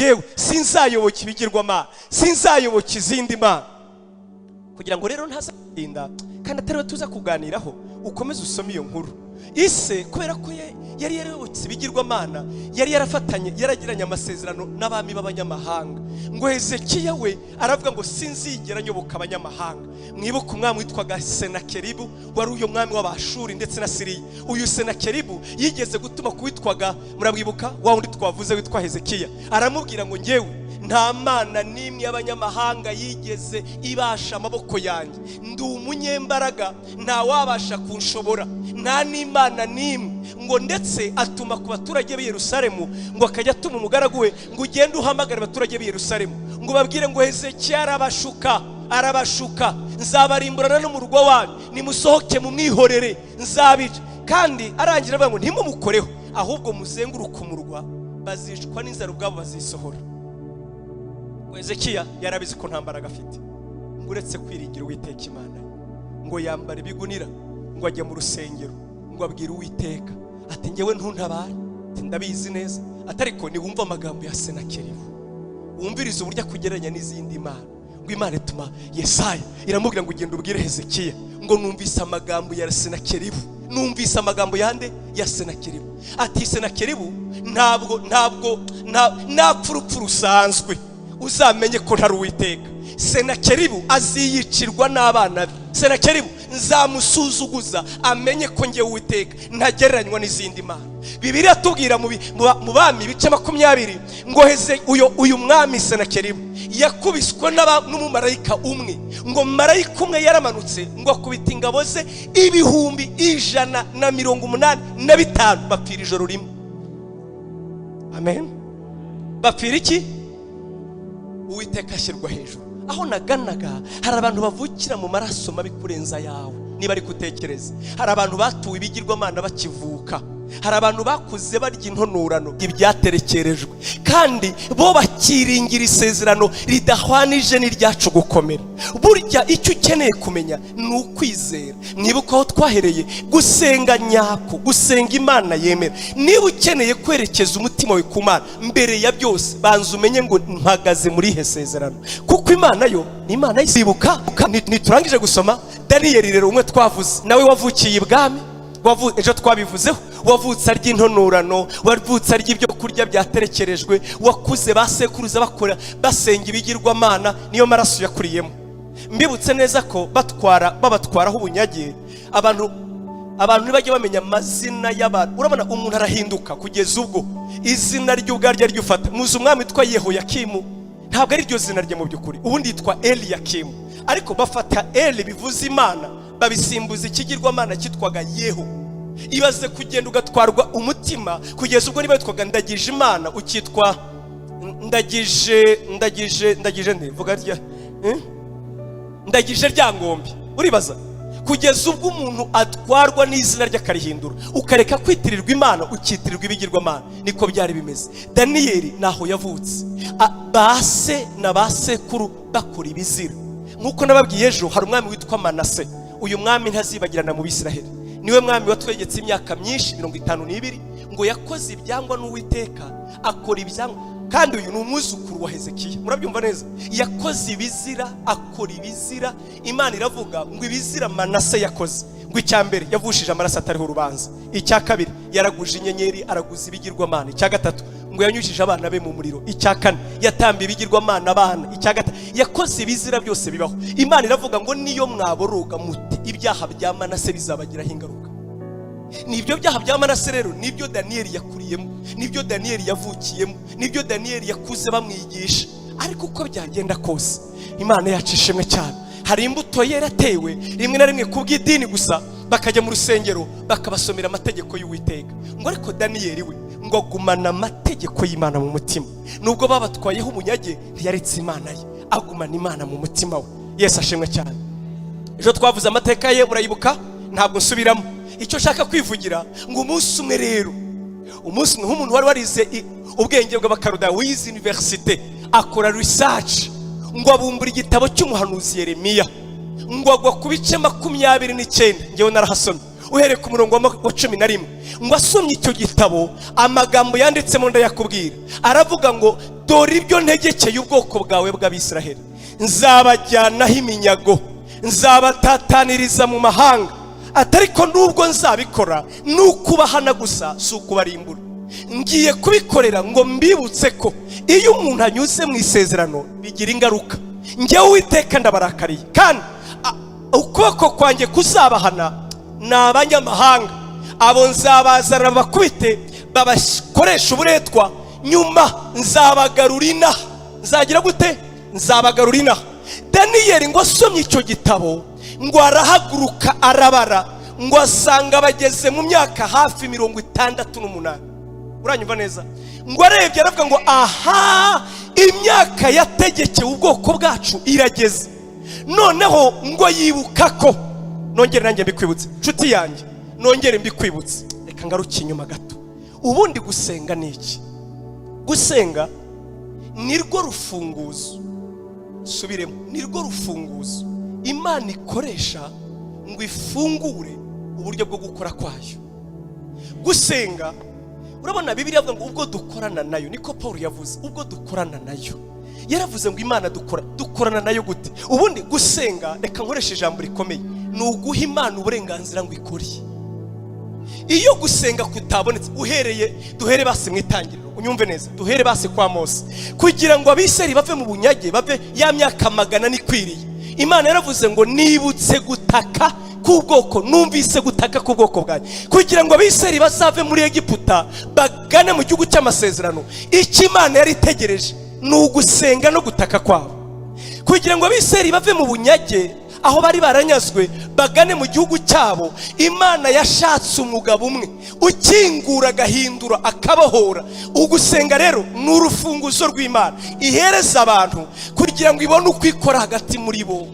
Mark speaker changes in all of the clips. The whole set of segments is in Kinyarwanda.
Speaker 1: Yewe, sinzayoboka ibigirwamana, sinzayoboka izindi mana. Kugira ngo rero ntazatinda kandi atari we tuza kuganiraho, ukomeze usome iyo nkuru. Ise, kubera ko yari yarayobotse ibigirwamana, yari yarafatanye, yaragiranye amasezerano n'abami b'abanyamahanga. Ngo Hezekiya we aravuga ngo: "Sinzigera nyoboka abanyamahanga." Mwibuke umwami witwaga Senakeribu, wari uyu mwami w'Abashuri ndetse na Siriya. Uyu Senakeribu yigeze gutuma ku witwaga, murabwibuka, wa wundi twavuze witwa Hezekiya, aramubwira ngo: "Ngewe nta mana n'imwe y'abanyamahanga yigeze ibasha amaboko yanjye. Ndi umunyembaraga, nta wabasha kunshobora, nta n'imana n'imwe." Ngo ndetse atuma ku baturage b'i Yerusalemu, ngo akajya atuma umugaragu we ngo: "Ugende uhamagare abaturage b'i Yerusalemu, ngo babwire ngo Hezekiya arabashuka, arabashuka, nzabarimburana n'umurwa wanyu. Nimusohoke mumwihorere, nzabica." Kandi arangira avuga ngo: "Ntimumukoreho, ahubwo muzenguruke umurwa, bazicwa n'inzara ubwabo, bazisohora." Ngo Hezekiya yarabizi ko nta mbaraga afite, ngo uretse kwiringira Uwiteka Imana ye. Ngo yambara ibigunira, ngo ajya mu rusengero, ngo abwire Uwiteka ati: "Ngewe ntuntabare," ati: "Ndabizi neza," ati: "ariko niwumva amagambo ya Senakeribu, wumvirize uburyo akugereranya n'izindi mana." Ngo Imana ituma Yesaya, iramubwira ngo: "Ugenda ubwire Hezekiya ngo numvise amagambo ya Senakeribu." Numvise amagambo yande? Ya Senakeribu. Ati: "Senakeribu ntabwo napfa urupfu rusanzwe, uzamenye ko ntari Uwiteka. Senakeribu aziyicirwa n'abana be. Senakeribu nzamusuzuguza, amenye ko ngewe Uwiteka ntagereranywa n'izindi mana." Bibiliya tubwira mu Bami ibice 20 ngo heze uyu mwami Senakeribu yakubiswe n'umumarayika umwe. Ngo marayika umwe yaramanutse, ngo akubita ingabo ze 185,000, bapfira ijoro rimwe. Amen. Bapfira iki? Uwiteka ashyirwa hejuru. Aho naganaga, hari abantu bavukira mu maraso mabi kurenza ayawe niba ari gutekereza. Hari abantu batuwe ibigirwamana bakivuka. Hari abantu bakuze barya intonurano, ibyaterekerejwe, kandi bo bakiringira isezerano ridahwanije n'iryacu gukomera. Burya icyo ukeneye kumenya ni ukwizera. Mwibuke aho twahereye: gusenga nyako, gusenga Imana yemera. Niba ukeneye kwerekeza umutima wawe ku Mana, mbere ya byose banza umenye ngo mpagaze muri ihe sezerano, kuko Imana yo ni Imana y'isibuka. Niturangije gusoma Daniyeli rero, umwe twavuze nawe wavukiye ibwami, ejo twabivuzeho, wavutse arya intonurano, wavutse arya ibyo kurya byaterekerejwe, wakuze ba sekuruza bakora, basenga ibigirwamana, niyo maraso yakuriyemo. Mbibutse neza ko batwara, babatwaraho ubunyage. Abantu ntibajye bamenya amazina y'abantu. Urabona umuntu arahinduka kugeza ubwo izina rye ubwaryo ariryo ufata. Muzi umwami witwa Yehoyakimu? Ntabwo ari ryo zina rye mu by'ukuri, ubundi yitwa Eliyakimu, ariko bafata Eli bivuze Imana, babisimbuza ikigirwamana cyitwaga Yehu. Ibaze kugenda ugatwarwa umutima kugeza ubwo niba witwaga Ndagije Imana ukitwa Ndagije, Ndagije, Ndagije nde? Vuga rya, eh? Ndagije Ryangombe. Uribaza kugeza ubwo umuntu atwarwa n'izina rye akarihindura, ukareka kwitirirwa Imana ukitirirwa ibigirwamana. Niko byari bimeze. Daniyeli naho yavutse, ba se na ba sekuru bakora ibizira. Nk'uko nababwiye ejo, hari umwami witwa Manase. Uyu mwami ntazibagirana mu Bisiraheli, niwe mwami watwegetse imyaka myinshi, 52. Ngo yakoze ibyangwa n'Uwiteka, akora ibyangwa. Kandi uyu ni umwuzukuru wa Hezekiya, murabyumva neza. Yakoze ibizira, akora ibizira. Imana iravuga ngo ibizira Manase yakoze, ngo icya mbere yavushije amaraso atariho urubanza, icya kabiri yaraguje inyenyeri, araguza ibigirwamana, icya gatatu ngo yanyujije abana be mu muriro, icya kane yatambiye ibigirwamana abana, icya gatatu yakoze ibizira byose bibaho. Imana iravuga ngo niyo mwaboroga muti, ibyaha bya Manase bizabagiraho ingaruka. Nibyo byaha bya Manase rero, nibyo Daniyeli yakuriyemo, nibyo Daniyeli yavukiyemo, nibyo Daniyeli yakuze bamwigisha. Ariko uko byagenda kose, Imana yacu ishimwe cyane. Hari imbuto yaratewe rimwe na rimwe kubw'idini gusa, bakajya mu rusengero bakabasomera amategeko y'Uwiteka. Ngo ariko Daniyeli we ngo agumana amategeko y'Imana mu mutima. Nubwo babatwayeho ubunyage, ntiyaretse Imana ye, agumana Imana mu mutima we. Yesu ashimwe cyane. Ejo twavuze amateka ye, murayibuka, ntabwo nsubiramo. Icyo nshaka kwivugira, ngo umunsi umwe rero, umunsi umwe, nk'umuntu wari warize ubwenge bw'Abakaruda, wize université, akora research, ngo abumbura igitabo cy'umuhanuzi Yeremiya, ngo agwa ku bice 29. Ngewe narahasomye. uhereye ku murongo wa 11. Ngo asomye icyo gitabo, amagambo yanditsemo ndayakubwira. Aravuga ngo: "Dore ibyo ntegekeye ubwoko bwawe bw'Abisiraheli: nzabajyanaho iminyago, nzabatataniriza mu mahanga." Atariko nubwo nzabikora, ni ukubahana gusa, si ukubarimbura. Ngiye kubikorera ngo mbibutse ko iyo umuntu anyuze mu isezerano bigira ingaruka. Njyewe Uwiteka ndabarakariye, kandi ukuboko kwanjye kuzabahana ni abanyamahanga. Abo nzabazana bakubite, babakoresha uburetwa, nyuma nzabagarura inaha." Nzagira gute? Nzabagarura inaha. Daniyeli ngo asomye icyo gitabo, ngo arahaguruka, arabara, ngo asanga bageze mu myaka hafi 68. Uranyumva neza? Ngo arebye aravuga ngo: "Aha, imyaka yategekewe ubwoko bwacu irageze." Noneho ngo yibuka ko, nongere nanjye mbikwibutse, nshuti yanjye, nongere mbikwibutse, reka ngaruke inyuma gato. Ubundi gusenga ni iki? Gusenga ni rwo rufunguzo, subiremo, ni rwo rufunguzo Imana ikoresha ngo ifungure uburyo bwo gukora kwayo. Gusenga, urabona Bibiliya avuga ngo ubwo dukorana nayo, niko Paul yavuze, ubwo dukorana nayo. Yaravuze ngo Imana dukorana nayo gute? Ubundi gusenga, reka nkoreshe ijambo rikomeye, ni uguha Imana uburenganzira ngo ikore. Iyo gusenga kutabonetse, uhereye, duhere basi mu itangiriro, unyumve neza, duhere basi kwa Mose. Kugira ngo Abiseri bave mu bunyage, bave ya myaka 400 ikwiriye, Imana yaravuze ngo: "Nibutse gutaka k'ubwoko, numvise gutaka k'ubwoko bwanjye." Kugira ngo Abiseri bazave muri Egiputa bagane mu gihugu cy'amasezerano, icyo Imana yari itegereje ni ugusenga no gutaka kwabo. Kugira ngo Abiseri bave mu bunyage aho bari baranyazwe bagane mu gihugu cyabo, Imana yashatse umugabo umwe ukingura, agahindura, akabohora. Ugusenga rero ni urufunguzo rw'Imana ihereza abantu kugira ngo ibone uko ikora hagati muri bo.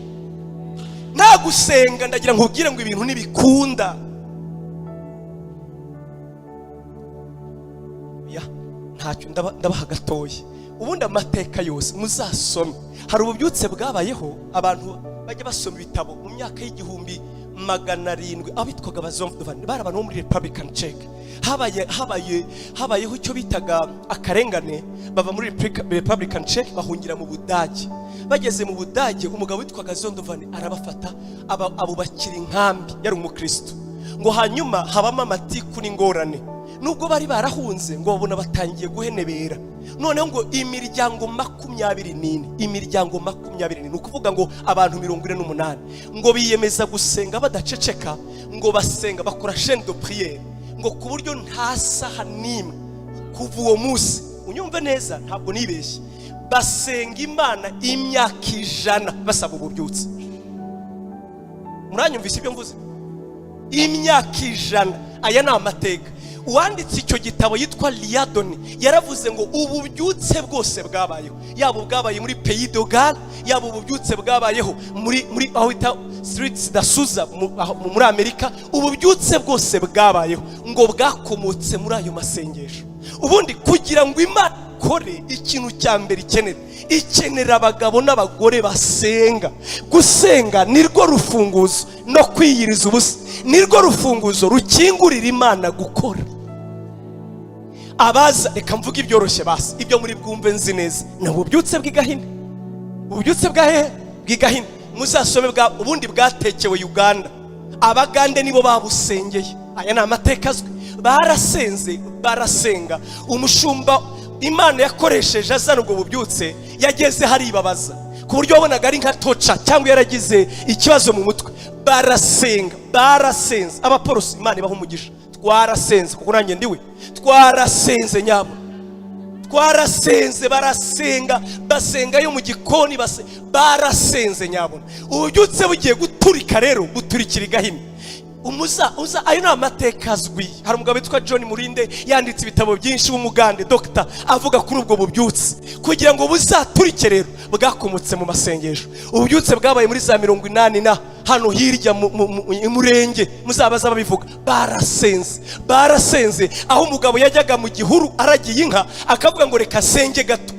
Speaker 1: Nta gusenga, ndagira ngo ubwire ngo ibintu ntibikunda. Ya, ntacyo ndabaha gatoya. Ubundi amateka yose muzasome, hari ububyutse bwabayeho. Abantu bajya basoma ibitabo mu myaka y'1700, abitwaga Abazomvani, bari abantu bo muri Republican Czech. Habayeho icyo bitaga akarengane, bava muri Republican Czech bahungira mu Budage. Bageze mu Budage, umugabo witwaga Zondovani arabafata, abubakira inkambi, yari umukristo. Ngo hanyuma habamo amatiku n'ingorane, nubwo bari barahunze, ngo babona batangiye guhenebera. Noneho ngo imiryango 24, imiryango 24, ni ukuvuga ngo abantu 48, ngo biyemeza gusenga badaceceka. Ngo basenga, bakora chaîne de prière, ngo ku buryo nta saha n'imwe kuva uwo munsi. Unyumve neza, ntabwo nibeshye. Basenga Imana imyaka 100 basaba ububyutse. Muranyumvise ibyo mvuze? Imyaka 100. Aya ni amateka. Uwanditse icyo gitabo yitwa Liyadoni, yaravuze ngo ububyutse bwose bwabayeho, yaba ubwabaye muri Pays de Galles, yaba ububyutse bwabayeho muri aho bita Streets da Suza muri Amerika, ububyutse bwose bwabayeho ngo bwakomotse muri ayo masengesho. Ubundi kugira ngo Imana ikore, ikintu cya mbere ikenera abagabo n'abagore basenga. Gusenga ni rwo rufunguzo, no kwiyiriza ubusa ni rwo rufunguzo rukingurira Imana gukora. Abaza, reka mvuge ibyoroshye basi, ibyo muri bwumve nzi neza, ni ububyutse bw'igahini. Ububyutse bwa hehe? Bw'igahini. Muzasome bwa ubundi bwatekewe Uganda, Abagande nibo babusengeye. Aya ni amateka azwi. Barasenze, barasenga. Umushumba Imana yakoresheje azana ubwo bubyutse yageze haribabaza, ku buryo wabonaga ari nka toca cyangwa yaragize ikibazo mu mutwe. Barasenga, barasenze. Abaporosi, Imana ibaha umugisha, twarasenze, kuko nanjye ndiwe, twarasenze nyabo, twarasenze. Barasenga, basenga yo mu gikoni, barasenze nyabona. Ububyutse bugiye guturika rero, buturikira igahini. Umuza uza, ayo ni amateka azwi. Hari umugabo witwa John Murinde, yanditse ibitabo byinshi, w'Umugande, dogita, avuga kuri ubwo bubyutse. Kugira ngo buzaturike rero, bwakomotse mu masengesho. Ububyutse bwabaye muri za 80 na hano hirya mu murenge, muzabaza babivuga. Barasenze, barasenze, aho umugabo yajyaga mu gihuru aragiye inka, akavuga ngo: "Reka senge gato."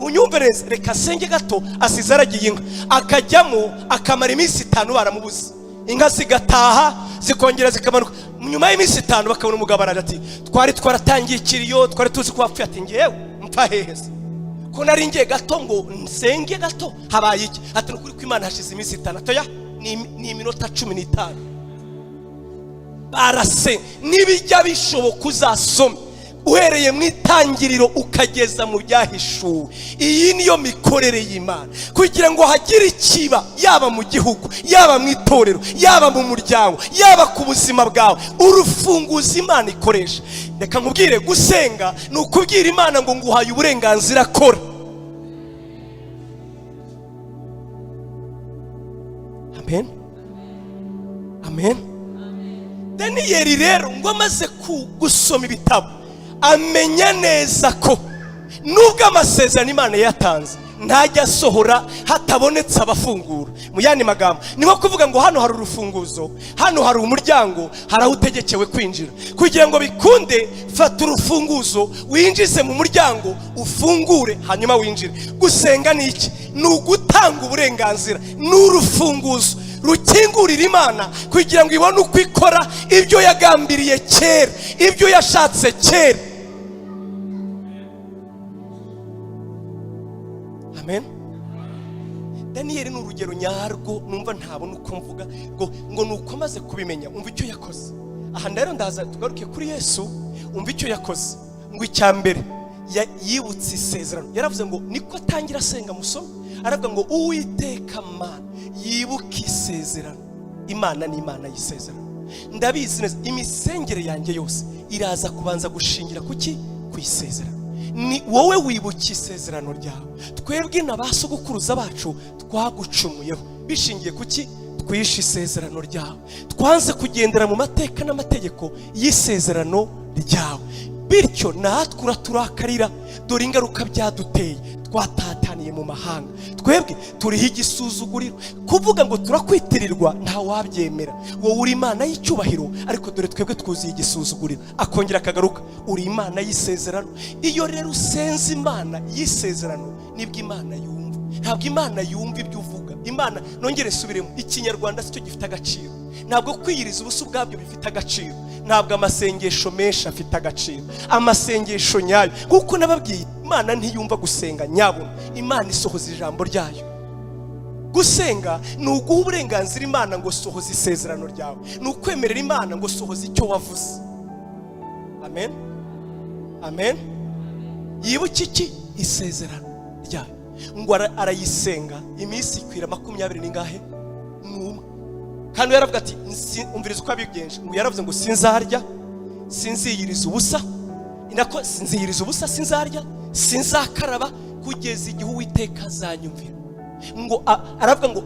Speaker 1: Unyumve neza, reka senge gato, asize aragiye inka, akajyamo akamara iminsi 5 baramubuze. Inka zigataha, zikongera zikamanuka. Nyuma y'iminsi 5 bakabona umugabo araje, ati: "Twari twaratangiye ikiriyo, twari tuzi ko wapfuye." Ati: "Ngewe mpfa hehe se, ko nari ngiye gato ngo nsenge gato? Habaye iki?" Ati: "Ni ukuri ko Imana, hashize iminsi 5." Atoya, ni iminota 15 barase. Nibijya bishoboka uzasome uhereye mu Itangiriro ukageza mu Byahishuwe. Iyi niyo mikorere y'Imana. Kugira ngo hagire ikiba, yaba mu gihugu, yaba mu itorero, yaba mu muryango, yaba ku buzima bwawe, urufunguzo Imana ikoresha, reka nkubwire, gusenga ni ukubwira Imana ngo: "Nguhaye uburenganzira, kora." Amen, amen. Daniyeli rero ngo amaze gusoma ibitabo, amenya neza ko nubwo amasezerano Imana yatanze ntajya asohora hatabonetse abafungura. Mu yandi magambo, ni nko kuvuga ngo hano hari urufunguzo, hano hari umuryango, hari aho utegekewe kwinjira. Kugira ngo bikunde, fata urufunguzo winjize mu muryango, ufungure, hanyuma winjire. Gusenga ni iki? Ni ugutanga uburenganzira, ni urufunguzo rukingurira Imana kugira ngo ibone uko ikora ibyo yagambiriye kera, ibyo yashatse kera. Amen. Daniyeli ni urugero nyarwo. Numva ntabona uko mvuga ngo ni uko amaze kubimenya, umva icyo yakoze. Aha rero ndaza tugaruke kuri Yesu. Umva icyo yakoze. Ngo icya mbere yibutse isezerano. Yaravuze ngo, niko atangira asenga, musome, aravuga ngo: "Uwiteka Mana, yibuke isezerano." Imana ni Imana y'isezerano. Ndabizi neza, imisengere yanjye yose iraza kubanza gushingira kuki? Ku isezerano. Ni wowe wibuka isezerano ryawe. Twebwe na ba sogokuruza bacu twagucumuyeho bishingiye kuki? Twishe isezerano ryawe, twanze kugendera mu mateka n'amategeko y'isezerano ryawe, bityo natwe uraturakarira. Dore ingaruka byaduteye: twatataniye mu mahanga, twebwe turiho igisuzuguriro. Kuvuga ngo turakwitirirwa ntawabyemera. Wowe uri Imana y'icyubahiro, ariko dore twebwe twuzuye igisuzuguriro. Akongera akagaruka: "Uri Imana y'isezerano." Iyo rero usenze Imana y'isezerano, nibwo Imana yumva. Ntabwo Imana yumva ibyo uvuga. Imana, nongere nsubiremo, Ikinyarwanda si cyo gifite agaciro, ntabwo kwiyiriza ubusa ubwabyo bifite agaciro, ntabwo amasengesho menshi afite agaciro. Amasengesho nyayo, kuko nababwiye, Imana ntiyumva gusenga nyabona, Imana isohoza ijambo ryayo. Gusenga ni uguha uburenganzira Imana ngo: "Sohoza isezerano ryawe." Ni ukwemerera Imana ngo: "Sohoza icyo wavuze." Amen, amen. Yibuke iki? Isezerano ryayo. Ngo arayisenga iminsi ikwira 21 n'ingahe? N'umwe. Kandi yaravuga ati, umviriza uko yabigenje, ngo yaravuze ngo: "Sinzarya, sinziyiriza ubusa, nako sinziyiriza ubusa, sinzarya, sinzakaraba kugeza igihe Uwiteka azanyumvira." Ngo aravuga ngo: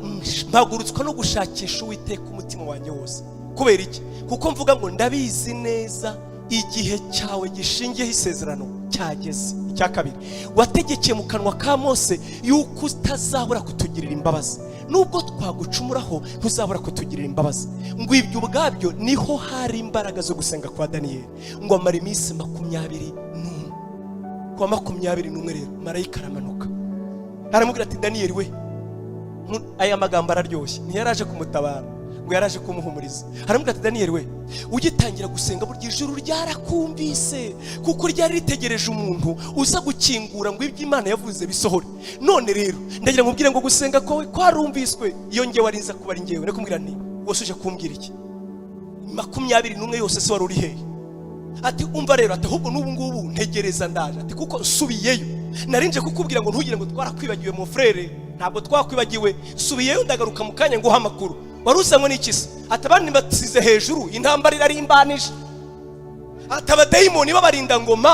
Speaker 1: "Mpagurutswa no gushakisha Uwiteka umutima wanjye wose." Kubera iki? Kuko mvuga ngo ndabizi neza, igihe cyawe gishingiyeho isezerano cyageze. Icya kabiri, wategekeye mu kanwa ka Mose yuko utazabura kutugirira imbabazi. Nubwo twagucumuraho, ntuzabura kutugirira imbabazi. Ngo ibyo ubwabyo niho hari imbaraga zo gusenga kwa Daniyeli. Ngo amara iminsi 21. Ku wa 21 rero, marayika aramanuka, aramubwira ati: "Daniyeli we." Aya magambo araryoshye. Ntiyaraje kumutabara, ngo yaraje kumuhumuriza. Aramubwira ati: "Daniyeli we, ugitangira gusenga, burya ijuru ryarakumvise, kuko ryari ritegereje umuntu uza gukingura ngo ibyo Imana yavuze bisohore. None rero ndagira ngo ubwire ngo gusenga kwawe kwarumviswe." Iyo ngewe ari nza kuba ari ngewe, nakumubwira nti: "Wose uje kumbwira iki? 21 yose se wari uri hehe?" Ati: "Umva rero," ati, "ahubwo n'ubu ngubu ntegereza ndaje." Ati: "Kuko nsubiyeyo, narinje kukubwira ngo ntugire ngo twarakwibagiwe, mon frère, ntabwo twakwibagiwe. Nsubiyeyo, ndagaruka mu kanya nguha amakuru. Wari uzanywe n'iki se?" Ati: "Abandi basize hejuru, intambara irarimbanije." Ati: "Abadayimoni b'abarinda ngoma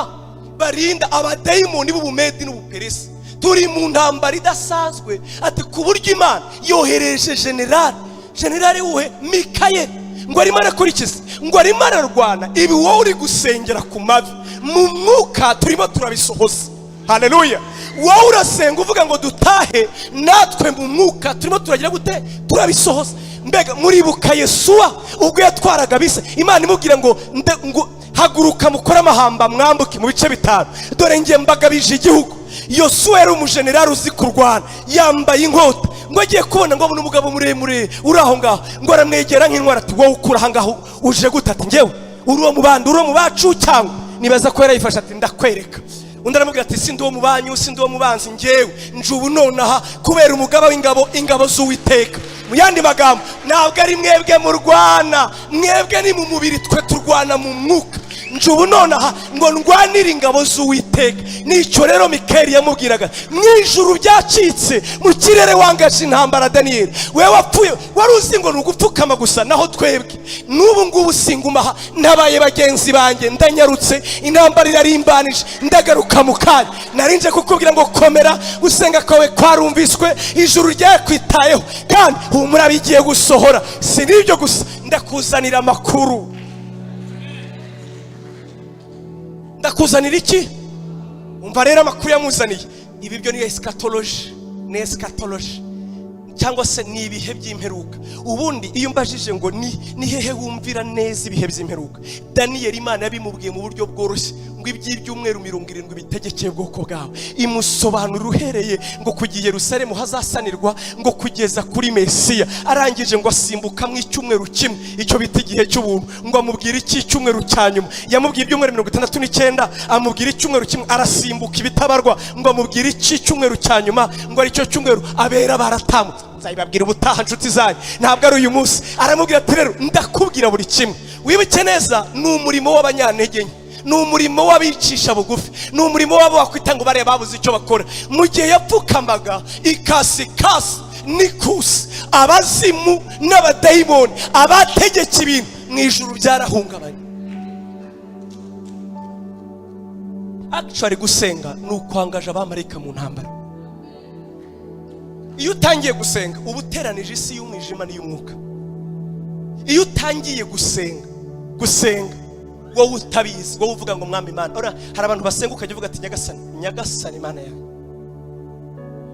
Speaker 1: barinda abadayimoni b'Ubumedi n'Ubuperesi, turi mu ntambara idasanzwe." Ati: "Ku buryo Imana yohereje generali, generali wuhe? Mikayeli. Ngo arimo arakurikiza, ngo arimo ararwana. Ibi wowe uri gusengera ku mavi, mu mwuka turimo turabisohoza." Haleluya! Wowe urasenga uvuga ngo dutahe, natwe mu mwuka turimo turagira gute? Turabisohoza. Mbega muribuka Yesuwa ubwo yatwaraga bise, Imana imubwira ngo ngo haguruka, mukore amahamba, mwambuke mu bice bitanu, dore ngiye mbagabije igihugu. Yosuwa yari umujenerali uzi kurwana, yambaye inkota. Ngo agiye kubona, ngo abone umugabo muremure uri aho ngaho, ngo aramwegera nk'intwara, ati: "Wowe ukura aha ngaho uje gute?" Ati: "Njyewe uri uwo mu bandi, uri uwo mu bacu?" Cyangwa nibaza ko yarayifashe, ati: "Ndakwereka." Undi aramubwira ati: "Sindi uwo mu banyu, sindi uwo mu banzi. Njyewe nje ubu nonaha kubera umugaba w'ingabo, ingabo z'Uwiteka." Mu yandi magambo, ntabwo ari mwebwe murwana, mwebwe ni mu mubiri, twe turwana mu mwuka. Nje ubu nonaha ngo ndwanire ingabo z'Uwiteka. Nicyo rero Mikeli yamubwiraga: mu ijuru byacitse, mu kirere wangaje intambara. Daniyeli, wewe wapfuye wari uzi ngo ni ugupfukama gusa, naho twebwe n'ubu ngubu singumaha, ntabaye bagenzi banjye, ndanyarutse, intambara irarimbanije, ndagaruka mu kanya. Narinje kukubwira ngo komera, gusenga kwawe kwarumviswe, ijuru ryakwitayeho, kandi humura, bigiye gusohora. Si n'ibyo gusa, ndakuzanira amakuru. Ndakuzanira iki? Umva rero amakuru yamuzaniye. Ibi byo ni eschatology, ni eschatology cyangwa se ni ibihe by'imperuka. Ubundi iyo umbajije ngo ni hehe wumvira neza ibihe by'imperuka, Daniyeli Imana yabimubwiye mu buryo bworoshye, ngo iby'ibyumweru 70 bitegekeye ubwoko bwawe, imusobanura uhereye ngo ku gihe Yerusalemu hazasanirwa, ngo kugeza kuri Mesiya. Arangije ngo asimbuka mu icyumweru kimwe, icyo bita igihe cy'ubuntu, ngo amubwire iki cyumweru cya nyuma. Yamubwiye ibyumweru 69, amubwira icyumweru kimwe, arasimbuka ibitabarwa, ngo amubwire iki cyumweru cya nyuma, ngo aricyo cyumweru abera baratambutse. Nzabibabwira ubutaha, nshuti zanyu, ntabwo ari uyu munsi. Aramubwira ati: "Rero ndakubwira buri kimwe." Wibuke neza, ni umurimo w'abanyantege nke, ni umurimo w'abicisha bugufi, ni umurimo w'abo wakwita ngo bariya babuze icyo bakora. Mu gihe yapfukamaga, ikasikasi n'ikusi, abazimu n'abadayimoni, abategeka ibintu mu ijuru byarahungabanye. Actually, gusenga ni ukwangaje abamarayika mu ntambara. Iyo utangiye gusenga, uba uteranije isi y'umwijima n'iy'umwuka. Iyo utangiye gusenga, gusenga wowe utabizi, wowe uvuga ngo: "Mwami Imana." Ora, hari abantu basenga ukajya uvuga ati: "Nyagasani, Nyagasani Imana yanjye."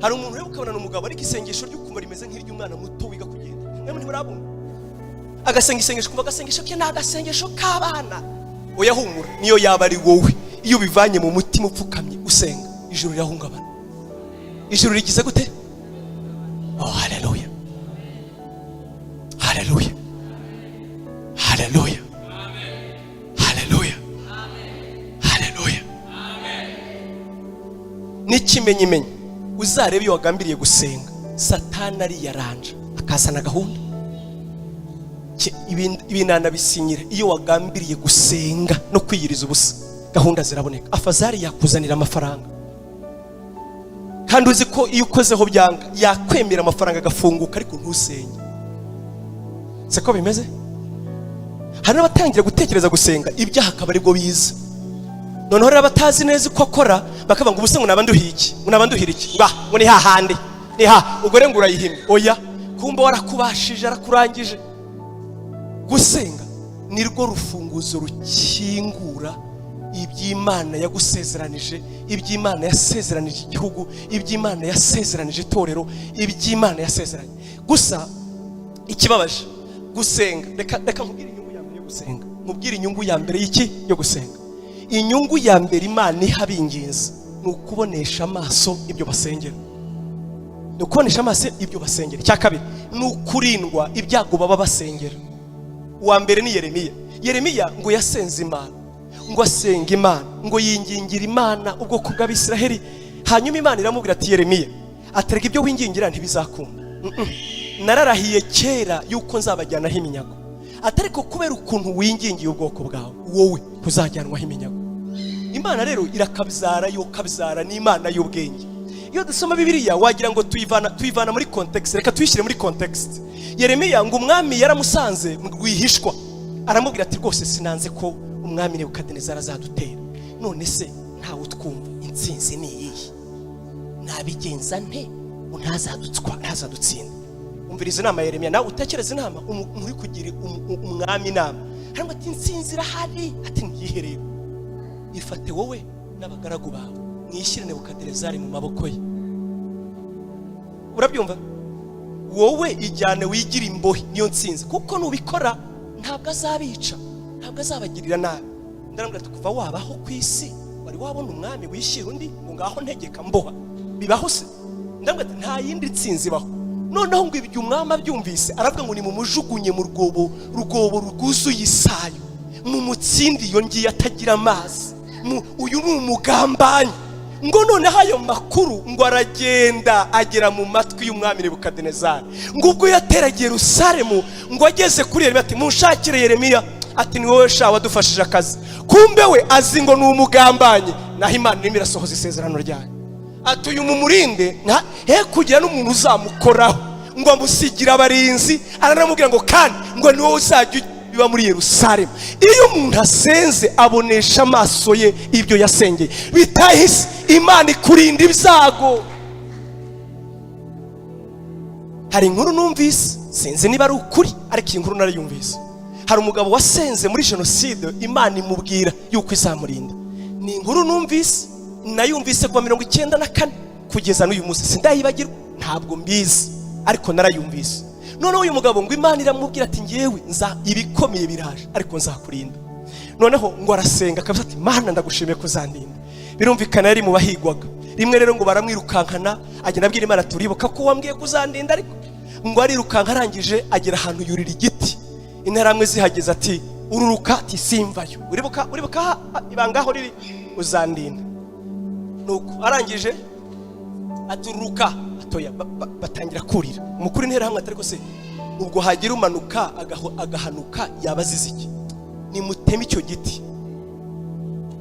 Speaker 1: Hari umuntu rero ukabona ni umugabo, ariko isengesho ry'ukumva rimeze nk'iry'umwana muto wiga kugenda. Mwemwe ntimurabumva agasenga isengesho, kumva agasengesho ke ni agasengesho k'abana. Oya, humura, niyo yaba ari wowe, iyo ubivanye mu mutima upfukamye usenga, ijuru rirahungabana. Ijuru rigize gute? Oh, haleluya, haleluya, haleluya, haleluya, haleluya! N'ikimenyimenyi, uzarebe iyo wagambiriye gusenga, Satani ariyaranja akazana gahunda. Ibi nanabisinyira: iyo wagambiriye gusenga no kwiyiriza ubusa, gahunda ziraboneka. Afazari yakuzanira amafaranga, kandi uzi ko iyo ukozeho byanga, yakwemera amafaranga agafunguka, ariko ntusenge. Siko bimeze? Hari n'abatangira gutekereza gusenga, ibyaha akaba aribwo biza. Noneho rero abatazi neza uko akora bakavuga ngo: "Ubuse ngo naba nduhiye iki? Ngo naba nduhira iki?" Ngo: "Ah, ngo ni hahandi, ni ha ubwo rero." Ngo urayihimye. Oya, kumba warakubashije, arakurangije. Gusenga ni rwo rufunguzo rukingura iby'Imana yagusezeranije, iby'Imana yasezeranije igihugu, iby'Imana yasezeranije itorero, iby'Imana yasezeranye. Gusa ikibabaje, gusenga, reka nkubwire inyungu ya mbere yo gusenga. Nkubwire inyungu ya mbere y'iki? Yo gusenga. Inyungu ya mbere Imana iha abinginzi ni ukubonesha amaso ibyo basengera, ni ukubonesha amaso ibyo basengera. Icya kabiri ni ukurindwa ibyago baba basengera. Uwa mbere ni Yeremiya. Yeremiya ngo yasenze Imana, ngo asenga Imana, ngo yingingira Imana ubwoko bw'Abisiraheli. Hanyuma Imana iramubwira ati: "Yeremiya," aterega, "ibyo wingingira ntibizakunda. Nararahiye kera yuko nzabajyanaho iminyago, atariko kubera ukuntu wingingiye ubwoko bwawe, wowe ntuzajyanwaho iminyago." Imana rero irakabyara, yo kabyara, ni Imana y'ubwenge. Iyo dusoma Bibiliya wagira ngo tuyivana muri context. Reka tuyishyire muri context. Yeremiya ngo umwami yaramusanze rwihishwa, aramubwira ati: "Rwose sinanze ko umwami Nebukadinezari azadutera. None se ntawe utwumva, intsinzi ni iyihe? Nabigenza nte ngo ntazadutsinda?" Umviriza inama ya Yeremiya, nawe utekereze inama umuntu uri kugira umwami inama. Hanyuma ati: "Intsinzi irahari." Ati: "Ntiyihe rero? Ifate wowe n'abagaragu bawe, mwishyire Nebukadinezari mu maboko ye." Urabyumva? Wowe ijyane wigire imbohe, niyo ntsinzi, kuko nubikora ntabwo azabica, ntabwo azabagirira nabi. Ndaramubwira ati: "Kuva wabaho ku isi, wari wabona umwami wishyira undi ngo ngaho ntegeka mboha? Bibaho se?" Ndamubwira ati: "Nta yindi ntsinzi ibaho." Noneho ngo ibyo umwami abyumvise, aravuga ngo nimumujugunye mu rwobo, rwobo rwuzuye isayo, mumutsinde iyo ngiyo atagira amazi. Uyu ni umugambanyi. Ngo noneho ayo makuru ngo aragenda agera mu matwi y'umwami Nebukadinezari. Ngo ubwo yateragiye Yerusalemu, ngo ageze kuri Yeremiya ati: "Munshakire Yeremiya." Ati: "Ni wowe sha wadufashije akazi." Kumbe we azi ngo ni umugambanyi, naho Imana irimo irasohoza isezerano ryayo. Ati: "Uyu mumurinde he kugira n'umuntu uzamukoraho." Ngo amusigira abarinzi, aranamubwira ngo kandi ngo ni wowe uzajya biba muri Yerusalemu. Iyo umuntu asenze, abonesha amaso ye ibyo yasengeye bitahise. Imana ikurinda ibyago. Hari inkuru numvise, sinzi niba ari ukuri, ariko iyi nkuru narayumvise. Hari umugabo wasenze muri jenoside, Imana imubwira yuko izamurinda. Ni inkuru numvise, nayumvise kuva 94 kugeza n'uyu munsi sindayibagirwa. Ntabwo mbizi, ariko narayumvise. Noneho uyu mugabo ngo Imana iramubwira ati: "Ngewe nza ibikomeye biraje, ariko nzakurinda." Noneho ngo arasenga akavuga ati: "Mana, ndagushimiye ko uzandinda." Birumvikana yari mu bahigwaga. Rimwe rero ngo baramwirukankana, agenda abwira Imana: "Turibuka ko wambwiye ko uzandinda." Ariko ngo arirukanka, arangije agera ahantu yurira igiti. Interahamwe zihageze ati: "Ururuka." Ati: "Simvayo." Uribuka ibanga aho riri, uzandinda. Nuko arangije atururuka atoya, batangira kurira. Umukuru interahamwe atari ko se ubwo hagira umanuka agahanuka yaba azize iki? Nimuteme icyo giti.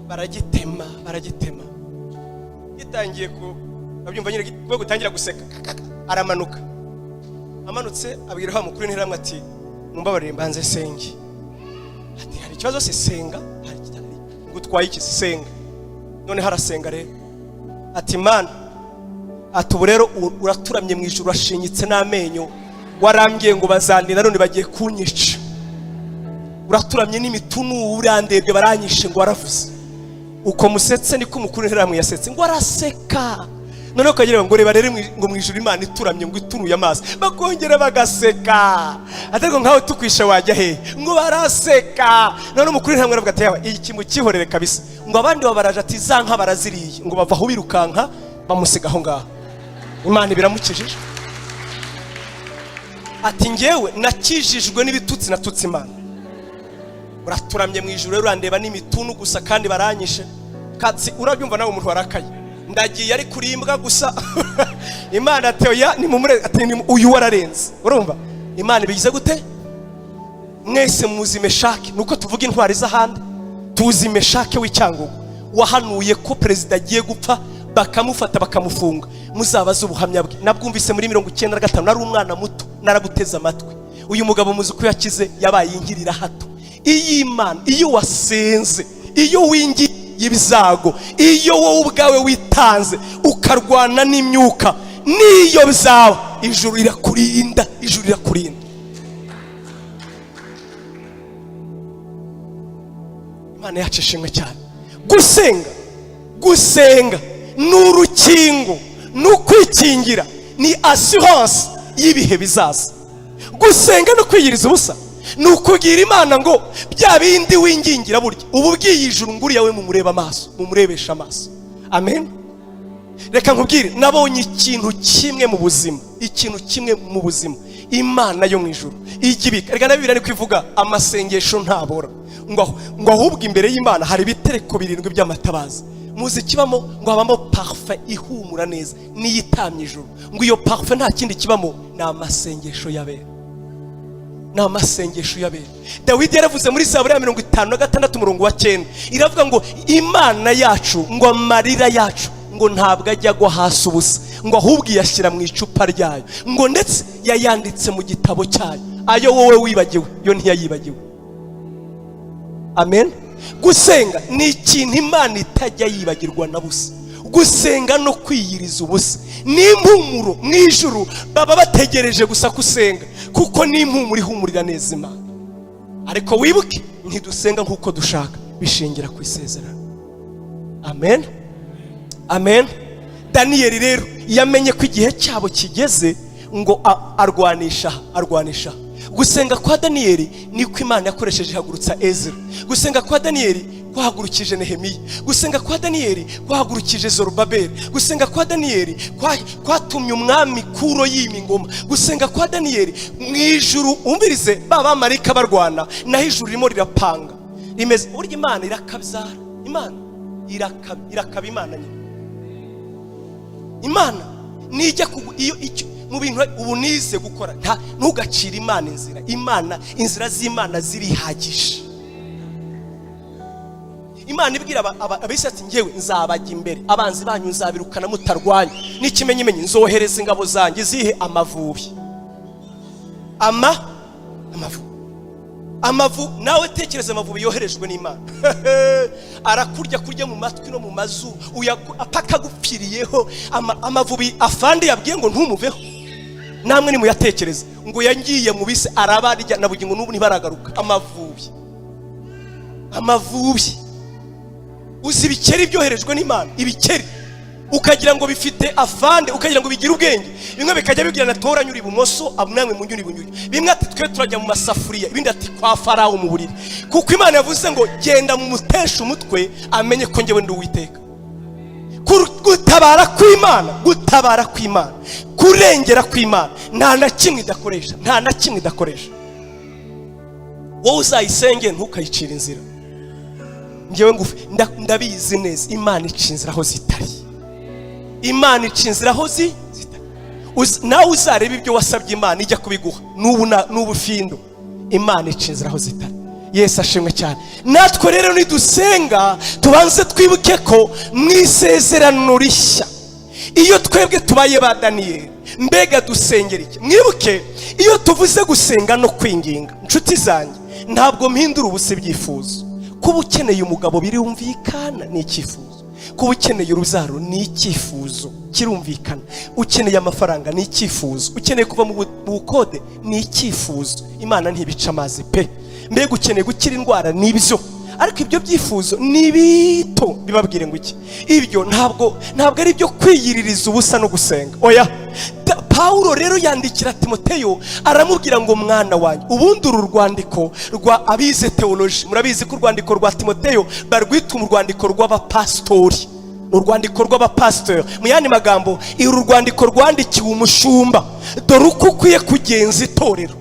Speaker 1: Baragitema, baragitema, gitangiye ku babyumva nyine kuba gutangira guseka, aramanuka. Amanutse abwira wa mukuru w'interahamwe ati: "Mumbabarire mbanze senge." Ati: "Hari ikibazo se?" "Senga." "Hari ikitari ngo utwaye iki?" "Senga." Noneho arasenga rero ati: "Mana," ati, "ubu rero uraturamye mu ijuru, urashinyitse n'amenyo, warambwiye ngo bazandinda, none bagiye kunyica. Uraturamye n'imitunu, urandebye, baranyishe." Ngo waravuze uko musetse niko umukuru w'interahamwe yasetse, ngo araseka. Noneho ukagira ngo reba rero ngo mu ijuru Imana ituramye, ngo ituruye amaso, bakongera bagaseka. Ariko nkawe tukwishe wajya hehe? Ngo baraseka. Noneho umukuru w'interahamwe aravuga ati: "Yawe iki mukihorere kabisa." Ngo abandi babaraje ati: "Za nka baraziriye." Ngo bava aho birukanka, bamusiga aho ngaho. Imana biramukijije. Ati: "Ngewe nakijijwe n'ibitutsi natutse Imana. Uraturamye mu ijuru rero, urandeba n'imitunu gusa, kandi baranyishe." Katsi urabyumva nawe, umuntu warakaye, ndagiye ari kurimbwa gusa. Imana ati: "Oya, nimumure." Ati: "Uyu wararenze." Urumva Imana ibigize gute? Mwese muzi Meshake, nuko tuvuga intwari z'ahandi. Tuzi Meshake w'Icyangugu wahanuye ko perezida agiye gupfa, bakamufata bakamufunga. Muzabaze ubuhamya bwe. Nabwumvise muri 95, nari umwana muto, narabuteze amatwi. Uyu mugabo muzi uko yakize? Yabaye inkirira hato. Iyo Imana, iyo wasenze, iyo wingiye ibyago, iyo wowe ubwawe witanze ukarwana n'imyuka, n'iyo byaba, ijuru rirakurinda, ijuru rirakurinda. Imana yacu ishimwe cyane. Gusenga, gusenga ni urukingo, ni ukwikingira, ni assurance y'ibihe bizaza. Gusenga no kwiyiriza ubusa ni ukubwira Imana ngo bya bindi wingingira, burya uba ubwiye ijuru ngo uriya we mumurebe amaso, mumurebesha amaso. Amen. Reka nkubwire, nabonye ikintu kimwe mu buzima, ikintu kimwe mu buzima Imana yo mu ijuru ijya ibika. Reka na Bibiliya niko ivuga: amasengesho ntabora. Ngo ahubwo imbere y'Imana hari ibitereko birindwi by'amatabaza. Muzi kibamo? Ngo habamo parfum ihumura neza, niyo itamye ijuru. Ngo iyo parfum nta kindi kibamo, ni amasengesho y'abera, ni amasengesho y'abera. Dawidi yaravuze muri Zaburi ya 56 umurongo wa 9, iravuga ngo Imana yacu, ngo amarira yacu ngo ntabwo ajya agwa hasi ubusa, ngo ahubwo iyashyira mu icupa ryayo, ngo ndetse yayanditse mu gitabo cyayo. Ayo wowe wibagiwe, yo ntiyayibagiwe. Amen. Gusenga ni ikintu Imana itajya yibagirwa na busa. Gusenga no kwiyiriza ubusa ni impumuro mu ijuru. Baba bategereje gusa ko usenga, kuko ni impumuro ihumurira neza Imana. Ariko wibuke, ntidusenga nk'uko dushaka, bishingira ku isezerano. Amen, amen. Daniyeli rero yamenye ko igihe cyabo kigeze, ngo arwanisha, arwanisha. Gusenga kwa Daniyeli niko Imana yakoresheje ihagurutsa Ezra. Gusenga kwa Daniyeli kwahagurukije Nehemiya. Gusenga kwa Daniyeli kwahagurukije Zorobabeli. Gusenga kwa Daniyeli kwatumye umwami Kuro yima ingoma. Gusenga kwa Daniyeli mu ijuru, umvirize, ba bamarayika barwana, naho ijuru ririmo rirapanga rimeze burya. Imana irakabyara, Imana irakaba Imana nyine. Imana nijya iyo icyo mu bintu ubu nize gukora, ntugacire Imana inzira. Imana, inzira z'Imana zirihagije. Imana ibwira Abisirayeli ati: "Ngewe nzabajya imbere, abanzi banyu nzabirukana mutarwanya, n'ikimenyimenyi nzohereza ingabo zanjye zihe amavubi." Ama amavu amavu nawe tekereza amavubi yoherejwe n'Imana, arakurya kurya mu matwi no mu mazuru, apaka agupfiriyeho. Amavubi afande yabwiye ngo ntumuveho, namwe nimuyatekereze ngo yangiye mu bise arabarya, na bugingo n'ubu ntibaragaruka. Amavubi, amavubi! Uzi ibikeri byoherejwe n'Imana? Ibikeri ukagira ngo bifite afande, ukagira ngo bigire ubwenge. Bimwe bikajya bibwira na toranya uri ibumoso, namwe munyura ibunyuri. Bimwe ati: "Twe turajya mu masafuriya," ibindi ati: "Kwa Farawo mu buriri," kuko Imana yavuze ngo: "Genda mu muteshe umutwe, amenye ko njyewe ndi Uwiteka." Gutabara kw'Imana, gutabara kw'Imana, kurengera kw'Imana, nta na kimwe idakoresha, nta na kimwe idakoresha. Wowe uzayisenge, ntukayicire inzira. Ngewe ngufi ndabizi neza, Imana ica inzira aho zitari. Imana ica inzira aho zitari. Nawe uzareba ibyo wasabye Imana ijya kubiguha n'ubu n'ubufindo. Imana ica inzira aho zitari. Yesu ashimwe cyane. Natwe rero nidusenga, tubanze twibuke ko mu isezerano rishya, iyo twebwe tubaye ba Daniyeli, mbega dusengera iki? Mwibuke, iyo tuvuze gusenga no kwinginga, inshuti zanjye, ntabwo mpindura ubusa ibyifuzo. Kuba ukeneye umugabo birumvikana, ni icyifuzo. Kuba ukeneye urubyaro ni icyifuzo, kirumvikana. Ukeneye amafaranga ni icyifuzo. Ukeneye kuva mu bukode ni icyifuzo. Imana ntibica amazi pe. Mbega ukeneye gukira indwara, ni ibyo. Ariko ibyo byifuzo ni bito. Bibabwire ngo iki? Ibyo ntabwo ari ibyo kwiyiririza ubusa no gusenga, oya. Pawulo rero yandikira Timoteyo, aramubwira ngo: "Mwana wanjye." Ubundi uru rwandiko rwa abize théologie, murabizi ko urwandiko rwa Timoteyo barwita urwandiko rw'abapasitori, ni urwandiko rw'abapasitori. Mu yandi magambo, uru rwandiko rwandikiwe umushumba: dore uko ukwiye kugenza itorero.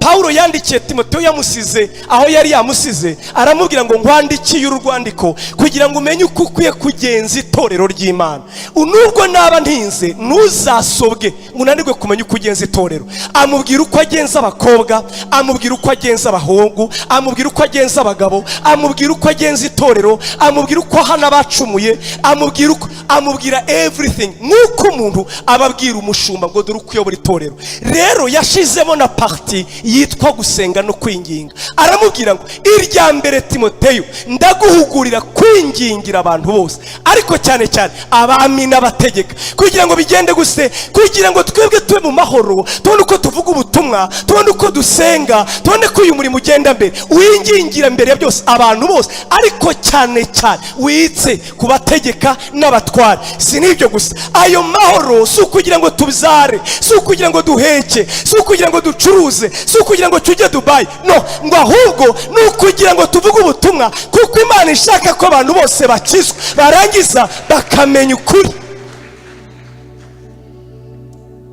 Speaker 1: Pawulo yandikiye Timoteyo, yamusize aho yari yamusize, aramubwira ngo: "Nkwandikiye uru rwandiko kugira ngo umenye uko ukwiye kugenza itorero ry'Imana. Nubwo naba ntinze, ntuzasobwe ngo unanirwe kumenya uko ugenza itorero." Amubwira uko agenza abakobwa, amubwira uko agenza abahungu, amubwira uko agenza abagabo, amubwira uko agenza itorero, amubwira uko ahana abacumuye, amubwira uko, amubwira everything, nk'uko umuntu aba abwira umushumba ngo: "Dore uko uyobora itorero." Rero yashizemo na partie yitwa gusenga no kwinginga. Aramubwira ngo: "Irya mbere, Timoteyo, ndaguhugurira kwingingira abantu bose, ariko cyane cyane abami n'abategeka, kugira ngo bigende guse, kugira ngo twebwe tube mu mahoro, tubone uko tuvuga ubutumwa, tubone uko dusenga, tubone ko uyu murimo ugenda mbere. Wingingira mbere ya byose abantu bose, ariko cyane cyane witse ku bategeka n'abatware." Si n'ibyo gusa, ayo mahoro si ukugira ngo tubyare, si ukugira ngo duheke, si ukugira ngo ducuruze, si ukugira ngo tujye Dubayi, no ngo ahubwo ni ukugira ngo tuvuge ubutumwa, kuko Imana ishaka ko abantu bose bakizwa, barangiza bakamenya ukuri.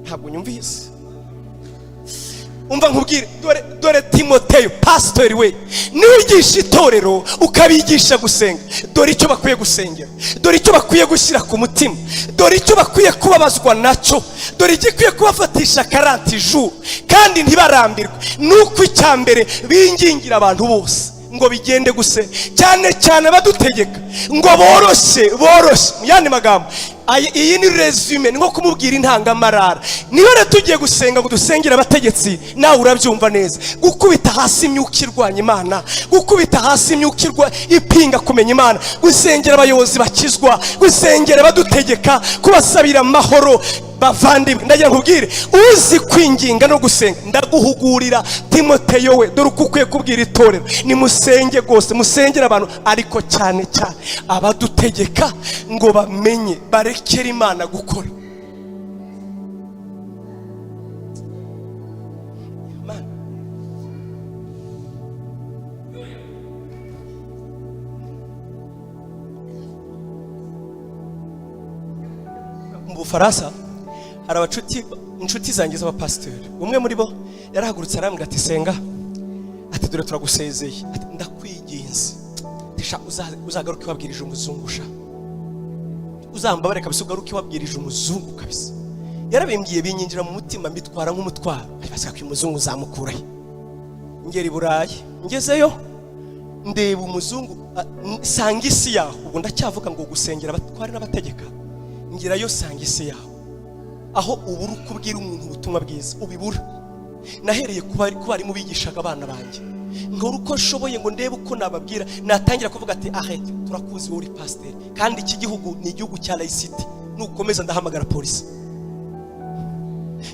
Speaker 1: Ntabwo nyumvise. Umva nkubwire, dore Timoteyo, pasitori we, niwigisha itorero ukabigisha gusenga, dore icyo bakwiye gusengera, dore icyo bakwiye gushyira ku mutima, dore icyo bakwiye kubabazwa nacyo, dore igikwiye kubafatisha 40 jours kandi ntibarambirwe. Ni uko icya mbere bingingira abantu bose ngo bigende guse, cyane cyane abadutegeka, ngo boroshye, boroshye. Mu yandi magambo, iyi ni résumé, ni nko kumubwira intangamarara. Niba rero tugiye gusenga ngo dusengere abategetsi, nawe urabyumva neza: gukubita hasi imyuka irwanya Imana, gukubita hasi imyuka ipinga kumenya Imana, gusengera abayobozi bakizwa, gusengera abadutegeka, kubasabira amahoro. Bavandimwe, ndagira nkubwire, uzi kwinginga no gusenga, ndaguhugurira Timoteyo we, dore uko ukwiye kubwira itorero: nimusenge rwose, musengere abantu, ariko cyane cyane abadutegeka, ngo bamenye, barekere Imana gukora. Imana. Bufaransa hari abacuti, inshuti zanjye z'abapasiteri. Umwe muri bo yarahagurutse arambwira ati: "Senga," ati, "dore turagusezeye," ati, "ndakwinginze sha, uzagaruke wabwirije umuzungu sha, uzambabare kabisa, ugaruke wabwirije umuzungu kabisa." Yarabimbwiye binyinjira mu mutima, mbitwara nk'umutwaro. Basaka ko umuzungu uzamukurahe? Ngera i Burayi, ngezeyo ndeba umuzungu, sanga isi yaho. Ubwo ndacyavuga ngo gusengera abatware n'abategeka. Ngerayo sanga isi yaho, aho ubura uko ubwira umuntu ubutumwa bwiza, ubibura. Nahereye ku barimu bigishaga abana banjye, nkora uko nshoboye ngo ndebe uko nababwira. Natangira kuvuga ati: "Arrête, turakuzi, wowe uri pasiteri, kandi iki gihugu ni igihugu cya laïcité, nukomeza ndahamagara polisi."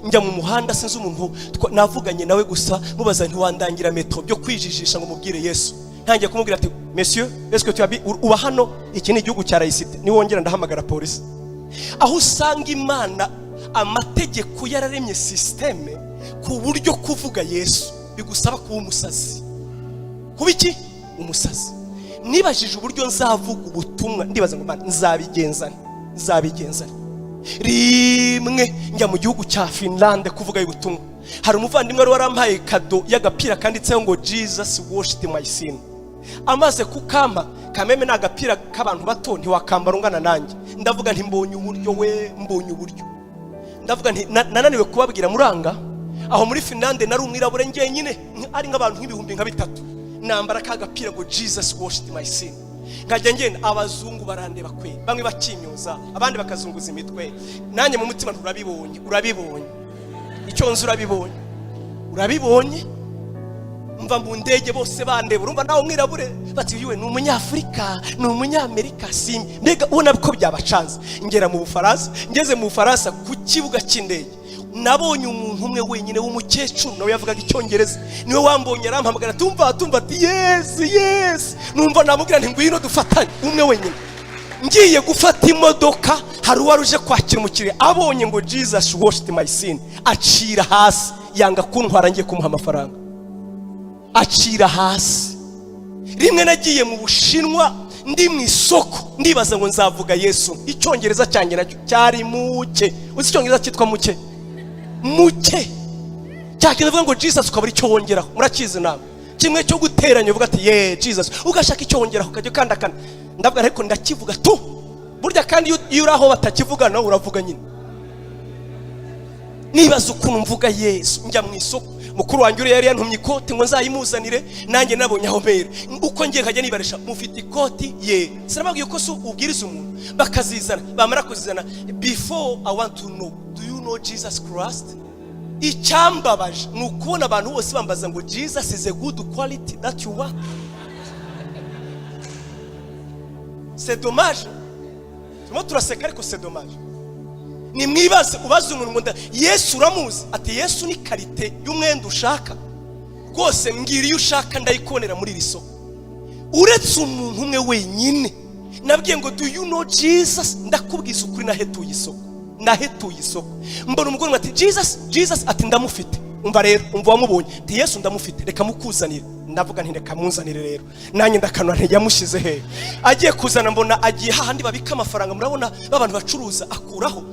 Speaker 1: Njya mu muhanda, sinzi umuntu navuganye nawe gusa, mubaza ntiwandangira metro, byo kwijijisha ngo mubwire Yesu. Ntangiye kumubwira ati: "Monsieur, est-ce que tu habi uba hano? Iki ni igihugu cya laïcité, niwongera ndahamagara polisi." Aho usanga Imana amategeko yararemye système ku buryo kuvuga Yesu bigusaba kuba umusazi. Kuba iki? Umusazi. Nibajije uburyo nzavuga ubutumwa, ndibaza ngo: "Mana, nzabigenzane, nzabigenzane?" Rimwe njya mu gihugu cya Finlande kuvuga ubutumwa. Hari umuvandimwe wari warampaye cadeau y'agapira kanditseho ngo "Jesus washed my sin." Amaze kukampa, kameme ni agapira k'abantu bato, ntiwakambara ungana nanjye. Ndavuga nti: "Mbonye uburyo we, mbonye uburyo." Ndavuga nti nananiwe kubabwira muranga. Aho muri Finlande nari umwirabura njyenyine, ari nk'abantu nka 3000. Nambara ka gapira ngo "Jesus washed my sin", nkajya ngenda, abazungu barandeba kwe, bamwe bakimyoza, abandi bakazunguza imitwe. Nanjye mu mutima: "Urabibonye, urabibonye, icyo nzi urabibonye, urabibonye." Mva mu ndege bose bandeba, urumva nawe umwirabure, bati: "Yuwe ni Umunyafurika, ni Umunyamerika?" Simbi mbega ubona ko byabacanze. Ngera mu Bufaransa, ngeze mu Bufaransa ku kibuga cy'indege nabonye umuntu umwe wenyine w'umukecuru, nawe yavugaga Icyongereza. Niwe wambonye, arampamagara, tumva tumva, ati: Yes." Numva namubwira nti: "Ngwino dufatanye." Umwe wenyine. Ngiye gufata imodoka, hari uwari uje kwakira umukiriya, abonye ngo "Jesus washed my sin", acira hasi, yanga kuntwara. Ngiye kumuha amafaranga, acira hasi. Rimwe nagiye mu Bushinwa, ndi mu isoko, ndibaza ngo nzavuga Yesu. Icyongereza cyanjye nacyo cyari muke. Uzi Icyongereza cyitwa muke muke, cya kintu uvuga ngo "Jesus" ukabura icyo wongeraho. Murakizi nawe, kimwe cyo guteranya, uvuga ati: "Ye Jesus", ugashaka icyo wongeraho, ukajya ukandakana. Ndavuga ariko ndakivuga tu. Burya kandi iyo uri aho batakivuga nawe uravuga nyine. Nibaza ukuntu mvuga Yesu. Njya mu isoko, mukuru wanjye uriya yari yantumye ikoti ngo nzayimuzanire, nanjye nabonye aho mpera. Uko ngiye nkajya nibarisha: "Mufite ikoti?" Ye, sinababwiye ko si ubwiriza umuntu, bakazizana. Bamara kuzizana: "Before, I want to know, do you know Jesus Christ?" Icyambabaje ni ukubona abantu bose bambaza ngo: "Jesus is a good quality that you want?" C'est dommage. Turimo turaseka ariko c'est dommage. Nimwibaze, ubaze umuntu ngo Yesu uramuzi? Ati: "Yesu ni qualité y'umwenda ushaka rwose, mbwira iyo ushaka ndayikubonera muri iri soko." Uretse umuntu umwe wenyine nabwiye ngo: "Do you know Jesus?" Ndakubwiza ukuri, nahetuye isoko, nahetuye isoko. Mbona umugore umwe ati: "Jesus, Jesus," ati: "Ndamufite." Umva rero, umva wamubonye ati: "Yesu ndamufite, reka mukuzanire." Ndavuga nti: "Reka munzanire rero." Nanjye ndakanura nti: "Yamushyize hehe?" Agiye kuzana, mbona agiye hahandi babika amafaranga, murabona b'abantu bacuruza, akuraho,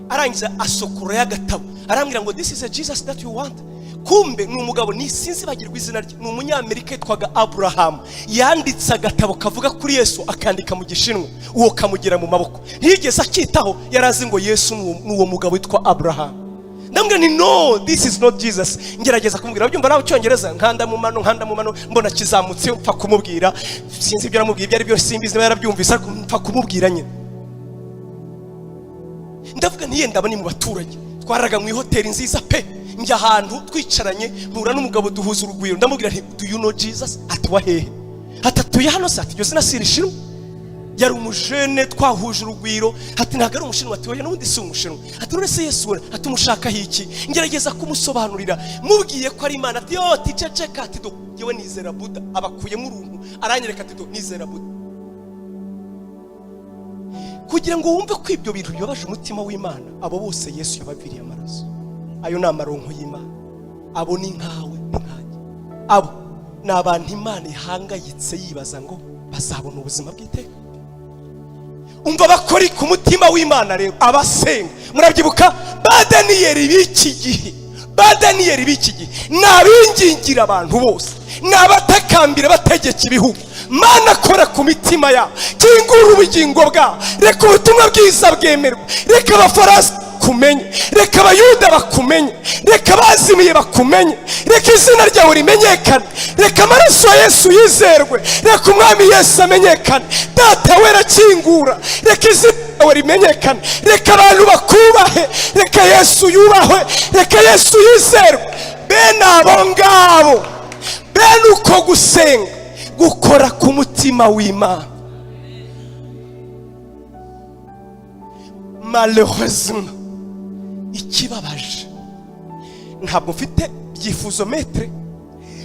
Speaker 1: arangiza asokora y'agatabo, arambwira ngo: "This is a Jesus that you want." Kumbe ni umugabo, ni sinzibagirwa izina rye, ni Umunyamerika yitwaga Abraham. Yanditse agatabo kavuga kuri Yesu, akandika mu Gishinwa, uwo kamugera mu maboko, ntiyigeze akitaho. Yari azi ngo Yesu ni uwo mugabo witwa Abraham. Ndamubwira ni: "No, this is not Jesus." Ngerageza kumubwira, byumva nawe Icyongereza, nkanda mu mano, nkanda mu mano, mbona kizamutse, mpfa kumubwira. Sinzi ibyo namubwiye ibyo ari byo, simbizi niba yarabyumvise, ariko mpfa kumubwira nyine. Ndavuga nti yenda aba ni mu baturage. Twaraga mu ihoteli nziza pe. Njya ahantu twicaranye, mpura n'umugabo, duhuza urugwiro. Ndamubwira nti: "Do you know Jesus?" Ati: "Wa hehe?" Ati: "Atuye hano se?" Ati: "Iryo zina si irishinwa." Yari umujene, twahuje urugwiro. Ati: "Ntabwo ari Umushinwa." Ati: "Oya, n'ubundi si Umushinwa." Ati: "None se Yesu we?" Ati: "Umushakaho iki?" Ngerageza kumusobanurira, mubwiye ko ari Imana. Ati: "Yo," ati, "ceceka." Ati: "Do, yewe nizera Buda." Abakuyemo uruntu, aranyereka, ati: "Do, nizera Buda." Kugira ngo wumve ko ibyo bintu bibabaje umutima w'Imana, abo bose Yesu yabaviriye amaraso. Ayo ni amaronko y'Imana. Abo ni nkawe, ni nkanjye. Abo ni abantu Imana ihangayitse, yibaza ngo bazabona ubuzima bw'iteka. Umva, bakora ku mutima w'Imana rero, abasenga. Murabyibuka ba Daniyeli b'iki gihe, ba Daniyeli b'iki gihe ni abingingira abantu bose, ni abatakambira bategeka ibihugu. Mana, kora ku mitima yabo, kingura ubugingo bwabo, reka ubutumwa bwiza bwemerwe, reka Abafaransa bakumenye, reka Abayuda bakumenye, reka abazimiye bakumenye, reka izina ryawe rimenyekane, reka amaraso ya Yesu yizerwe, reka Umwami Yesu amenyekane. Data wera, kingura, reka izina ryawe rimenyekane, reka abantu bakubahe, reka Yesu yubahwe, reka Yesu yizerwe. Bene abo ngabo, bene uko gusenga gukora ku mutima w'Imana. Malheureusement, ikibabaje, ntabwo mfite byifuzo metre,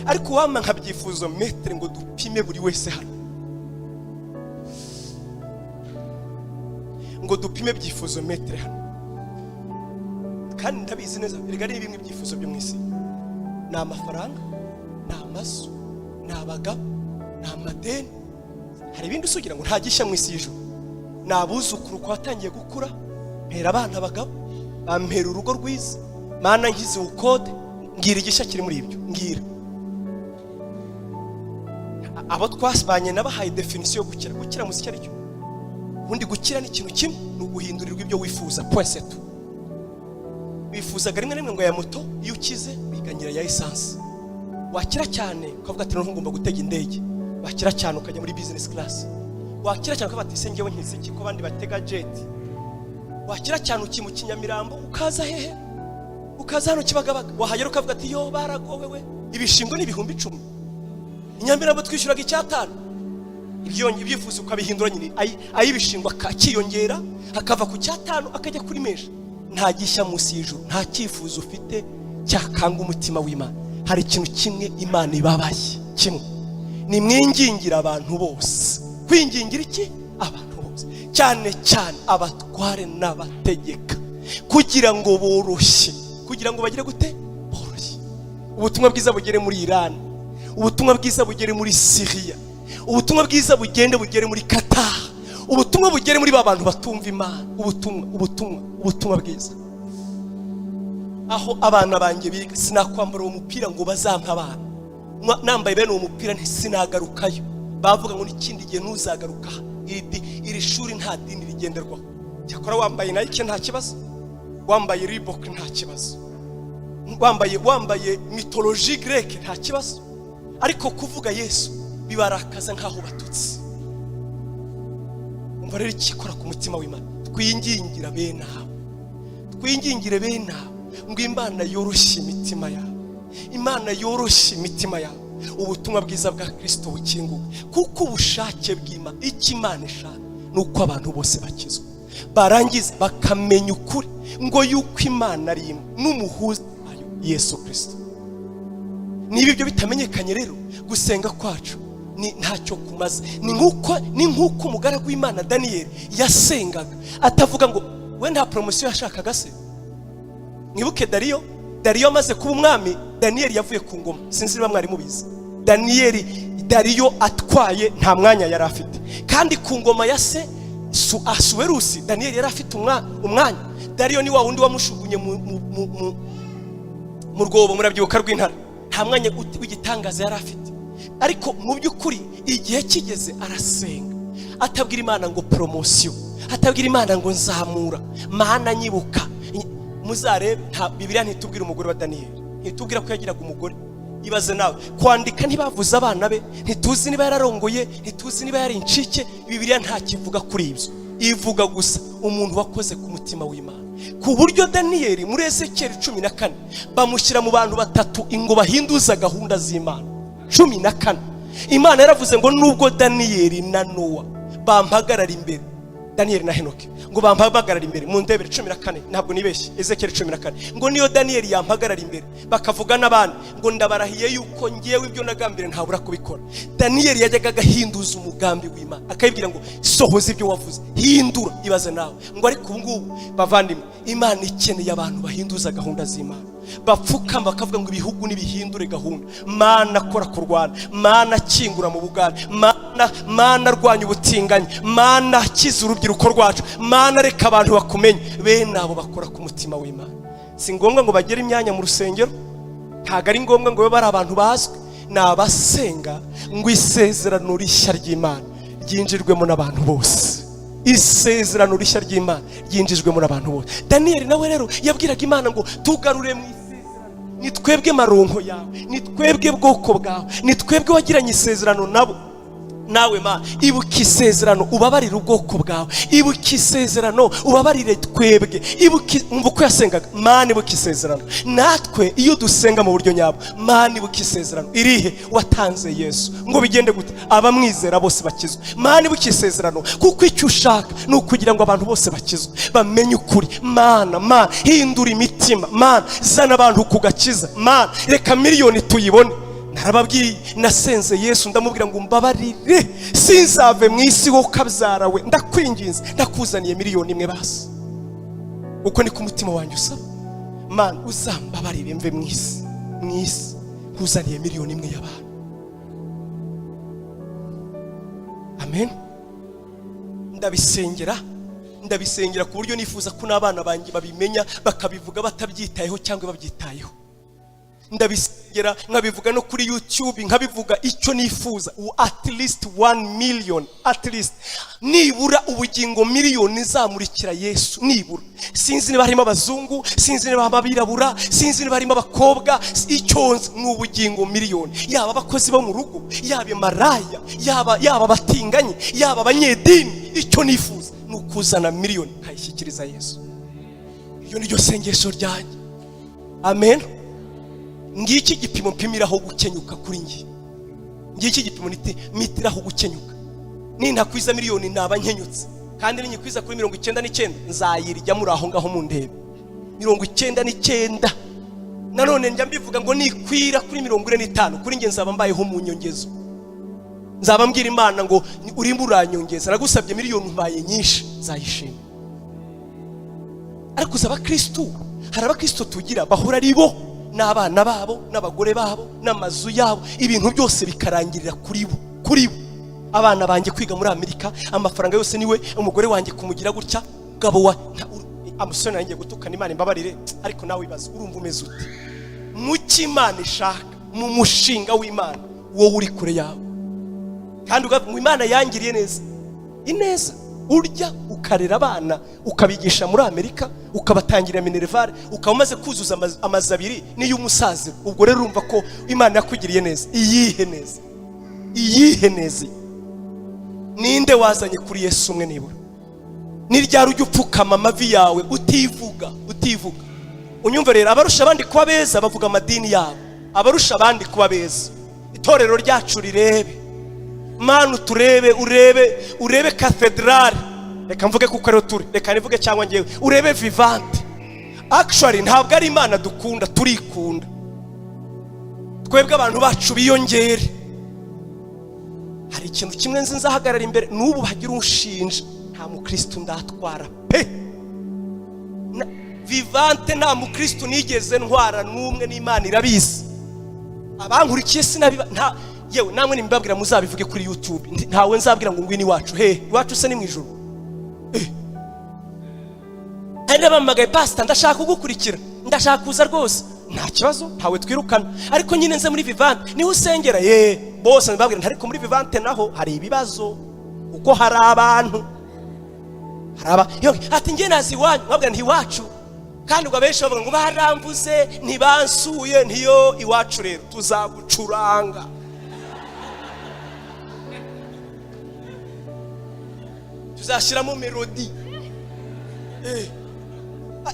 Speaker 1: ariko wampa nka byifuzo metre ngo dupime buri wese hano, ngo dupime byifuzo metre hano. Kandi ndabizi neza, erega ni bimwe ibyifuzo byo mu isi: ni amafaranga, ni amazu, ni abagabo, ni amadeni. Hari ibindi usugira ngo nta gishya mu isi y'ijuru. Ni abuzukuru, kwa watangiye gukura, mpera abana abagabo, bampera urugo rwiza, Mana nkize ubukode. Mbwira igishya kiri muri ibyo, mbwira. Abo twasbanye nabahaye définition yo gukira. Gukira muzi icyo ari cyo? Ubundi gukira ni ikintu kimwe, ni uguhindurirwa ibyo wifuza, point c'est tout. Wifuzaga rimwe na rimwe ngo ya moto, iyo ukize wiganyira ya essence. Wakira cyane ukavuga ati: "Noneho ngomba gutega indege." Wakira cyane ukajya muri business class. Wakira cyane ukavuga ati: "Se njyewe nkize iki ko abandi batega jet?" Wakira cyane ukimuka Nyamirambo ukaza hehe? Ukaza hano Kibagabaga. Wahagera ukavuga ati: "Yo, baragowe we, ibishingwe ni 10,000, i Nyamirambo twishyuraga 5." Ibyo ibyifuzo ukabihindura nyine, ay'ibishingwe akiyongera, akava ku 5 akajya kuri menshi. Nta gishya munsi y'ijuru, nta cyifuzo ufite cyakanga umutima w'Imana. Hari ikintu kimwe Imana ibabaye kimwe: ni mwingingira abantu bose. Kwingingira iki? Abantu bose, cyane cyane abatware n'abategeka, kugira ngo boroshye, kugira ngo bagire gute? Boroshye. Ubutumwa bwiza bugere muri Iran, ubutumwa bwiza bugere muri Syria, ubutumwa bwiza bugende bugere muri Qatar, ubutumwa bugere muri ba bantu batumva Imana. Ubutumwa, ubutumwa, ubutumwa bwiza. Aho abana banjye biga, sinakwambara uwo mupira ngo bazampe abana. Nambaye bene uwo mupira ntisinagarukayo, bavuga ngo n'ikindi gihe ntuzagaruka aha. Iri shuri nta dini rigenderwaho. Cyakora wambaye Nike nta kibazo, wambaye Reebok nta kibazo, wambaye mythologie grecque nta kibazo, ariko kuvuga Yesu bibarakaza nk'aho batutse. Umva rero ikikora ku mutima w'Imana: twingingira bene abo, twingingire bene abo ngo Imana yoroshye imitima yabo, Imana yoroshye imitima yabo, ubutumwa bwiza bwa Kirisito bukinguke. Kuko ubushake bw'Imana, icyo Imana ishaka ni uko abantu bose bakizwa, barangiza bakamenya ukuri ngo yuko Imana ari imwe n'umuhuza wayo Yesu Kirisito. Niba ibyo bitamenyekanye rero, gusenga kwacu ni ntacyo kumaze. Ni nk'uko umugaragu w'Imana Daniyeli yasengaga atavuga ngo we nta promotion yashakaga se. Mwibuke Dariyo. Dariyo amaze kuba umwami, Daniyeli yavuye ku ngoma. Sinzi niba mwari mubizi. Daniyeli, Dariyo atwaye, nta mwanya yari afite, kandi ku ngoma ya se Asuwerusi, Daniyeli yari afite umwanya. Dariyo ni wa wundi wamushugunye mu rwobo, murabyibuka, rw'intare. Nta mwanya w'igitangaza yari afite, ariko mu by'ukuri igihe kigeze arasenga, atabwira Imana ngo promotion, atabwira Imana ngo nzamura, Mana nyibuka. Muzarebe, nta Bibiliya ntitubwira umugore wa Daniyeli, ntitubwira ko yagiraga umugore. Ibaze nawe, kwandika ntibavuze abana be, ntituzi niba yararongoye, ntituzi niba yari incike. Bibiliya ntakivuga kuri ibyo, ivuga gusa umuntu wakoze ku mutima w'Imana, ku buryo Daniyeli muri Ezekiyeli 14 bamushyira mu bantu batatu ngo bahinduza gahunda z'Imana. 14, Imana yaravuze ngo: "Nubwo Daniyeli na Nowa bampagarara imbere," Daniyeli na Henoke ngo bampagarara imbere. Mu ndebere 14, ntabwo nibeshye, Ezekiyeli 14, ngo niyo Daniyeli yampagarara imbere bakavuga n'abandi, ngo ndabarahiye yuko ngewe ibyo nagambiriye ntabura kubikora. Daniyeli yajyaga agahinduza umugambi w'Imana, akayibwira ngo: "Sohoza ibyo wavuze, hindura." Ibaze nawe ngo ariko ubu ngubu, bavandimwe, Imana ikeneye abantu bahinduza gahunda z'Imana, bapfukama bakavuga ngo: "Ibihugu nibihindure gahunda. Mana kora ku Rwanda, Mana kingura mu Bugande, Mana, Mana arwanya ubutinganyi, Mana kiza urubyaro." rubyiruko rwacu. Mana, reka abantu bakumenye. Bene abo bakora ku mutima w'Imana. Si ngombwa ngo bagere imyanya mu rusengero, ntabwo ari ngombwa ngo babe ari abantu bazwi. Ni abasenga ngo isezerano rishya ry'Imana ryinjirwemo n'abantu bose, isezerano rishya ry'Imana ryinjijwemo n'abantu bose. Daniyeli nawe rero yabwiraga Imana ngo: "Tugarure mu isezerano, ni twebwe maronko yawe, ni twebwe bwoko bwawe, ni twebwe wagiranye isezerano nabo nawe. Ma ibuka isezerano, ubabarire ubwoko bwawe, ibuka isezerano, ubabarire twebwe, ibuka." Umva uko yasengaga: "Mana, ibuka isezerano." Natwe iyo dusenga mu buryo nyabwo: "Mana, ibuka isezerano." Irihe? Watanze Yesu ngo bigende gute? Abamwizera bose bakizwe. Mana, ibuka isezerano, kuko icyo ushaka ni ukugira ngo abantu bose bakizwe, bamenye ukuri. Mana, Mana, hindura imitima. Mana, zana abantu ku gakiza. Mana, reka miliyoni tuyibone. Narababwiye, nasenze Yesu, ndamubwira ngo: "Mbabarire, sinzave mu isi, wowe ukabyara we, ndakwinginze, ndakuzaniye miliyoni 1 basi." Uko niko umutima wanjye usaba. Mana, uzambabarire mve mu isi, mu isi nkuzaniye miliyoni 1 y'abantu. Amen. Ndabisengera, ndabisengera ku buryo nifuza ko n'abana banjye babimenya, bakabivuga batabyitayeho cyangwa babyitayeho. Ndabisengera, nkabivuga no kuri YouTube, nkabivuga. Icyo nifuza, at least 1 million, at least nibura ubugingo miliyoni izamurikira Yesu nibura. Sinzi niba harimo abazungu, sinzi niba harimo abirabura, sinzi niba harimo abakobwa. Icyo nzi ni ubugingo miliyoni, yaba abakozi bo mu rugo, yaba imaraya, yaba abatinganyi, yaba abanyedini. Icyo nifuza ni ukuzana miliyoni nkayishyikiriza Yesu. Iyo ni ryo sengesho ryanjye. Amen. Ngiki igipimo mpimiraho gukenyuka kuri njye, ngiki igipimo mitiraho gukenyuka. Nintakwiza miliyoni naba nkenyutse, kandi ninyikwiza kuri 99 nzayirya muri aho ngaho mu ndebe 99. Nanone njya mbivuga ngo nikwira kuri 45, kuri njye nzaba mbayeho mu nyongezo, nzaba mbwira Imana ngo: "Urimo uranyongeza, nagusabye miliyoni mbaye nyinshi." Nzayishima. Ariko uzi abakristu, hari abakristu tugira bahora ari bo n'abana babo n'abagore babo n'amazu yabo, ibintu byose bikarangirira kuri bo, kuri bo. Abana banjye kwiga muri Amerika, amafaranga yose niwe, umugore wanjye kumugira gutya, mugabo wa amusore nanjye gutukana, Imana imbabarire, ariko nawe ibaze, urumva umeze ute mu cyo Imana ishaka, mu mushinga w'Imana, wowe uri kure yawe, kandi ukavuga ngo Imana yangiriye neza? Ineza urya, ukarera abana, ukabigisha muri Amerika, ukabatangira minerval, ukaba umaze kuzuza amazu abiri n'iy'umusaziro, ubwo rero urumva ko Imana yakugiriye neza? Iyihe neza? Iyihe neza? Ninde wazanye kuri Yesu umwe nibura? Ni ryari ujya upfukama amavi yawe utivuga, utivuga? Unyumva rero, abarusha abandi kuba beza bavuga amadini yabo, abarusha abandi kuba beza. Itorero ryacu rirebe, Mana, uturebe, urebe, urebe katedrali, reka mvuge kuko ariho turi, reka nivuge cyangwa ngewe, urebe Vivante. Actually ntabwo ari Imana dukunda, turikunda twebwe. Abantu bacu biyongere. Hari ikintu kimwe nzi nzahagarara imbere n'ubu hagira unshinja: nta mukristu ndatwara pe. Vivante nta mukristu nigeze ntwara n'umwe, n'Imana irabizi. Abankurikiye sinabiba nta yewe, namwe nimubabwira muzabivuge kuri YouTube. Ntawe nzabwira ngo ngwino iwacu. He iwacu se? Ni mu ijuru. Hari n'abampamagaye: "Pasita, ndashaka kugukurikira, ndashaka kuza rwose." Nta kibazo, ntawe twirukana, ariko nyine nze muri Vivante niho usengera? Ye bose ndababwira nti: "Ariko muri Vivante naho hari ibibazo, kuko hari abantu, hari aba." Yo, ati: "Njye nazi iwanyu." Nkabwira nti: "Iwacu kandi ubwo abenshi bavuga ngo baramvuze, ntibansuye." Ntiyo iwacu rero tuzagucuranga, tuzashyiramo melody.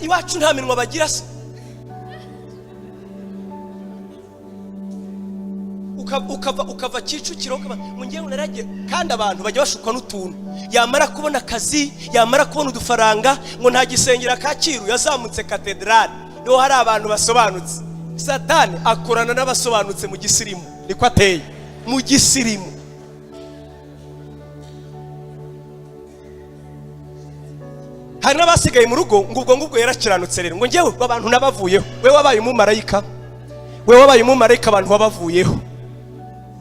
Speaker 1: Iwacu nta minwa bagira se? Ukava Kicukiro, ukava ngo ngewe naragiye. Kandi abantu bajya bashukwa n'utuntu. Yamara kubona akazi, yamara kubona udufaranga, ngo nta gisengera Kacyiru, yazamutse katedrali, niho hari abantu basobanutse. Satani akorana n'abasobanutse mu gisirimu, niko ateye mu gisirimu. Hari n'abasigaye mu rugo ngo ubwo ngubwo yarakiranutse rero, ngo ngewe abantu nabavuyeho. We wabaye umumarayika, we wabaye umumarayika, abantu wabavuyeho.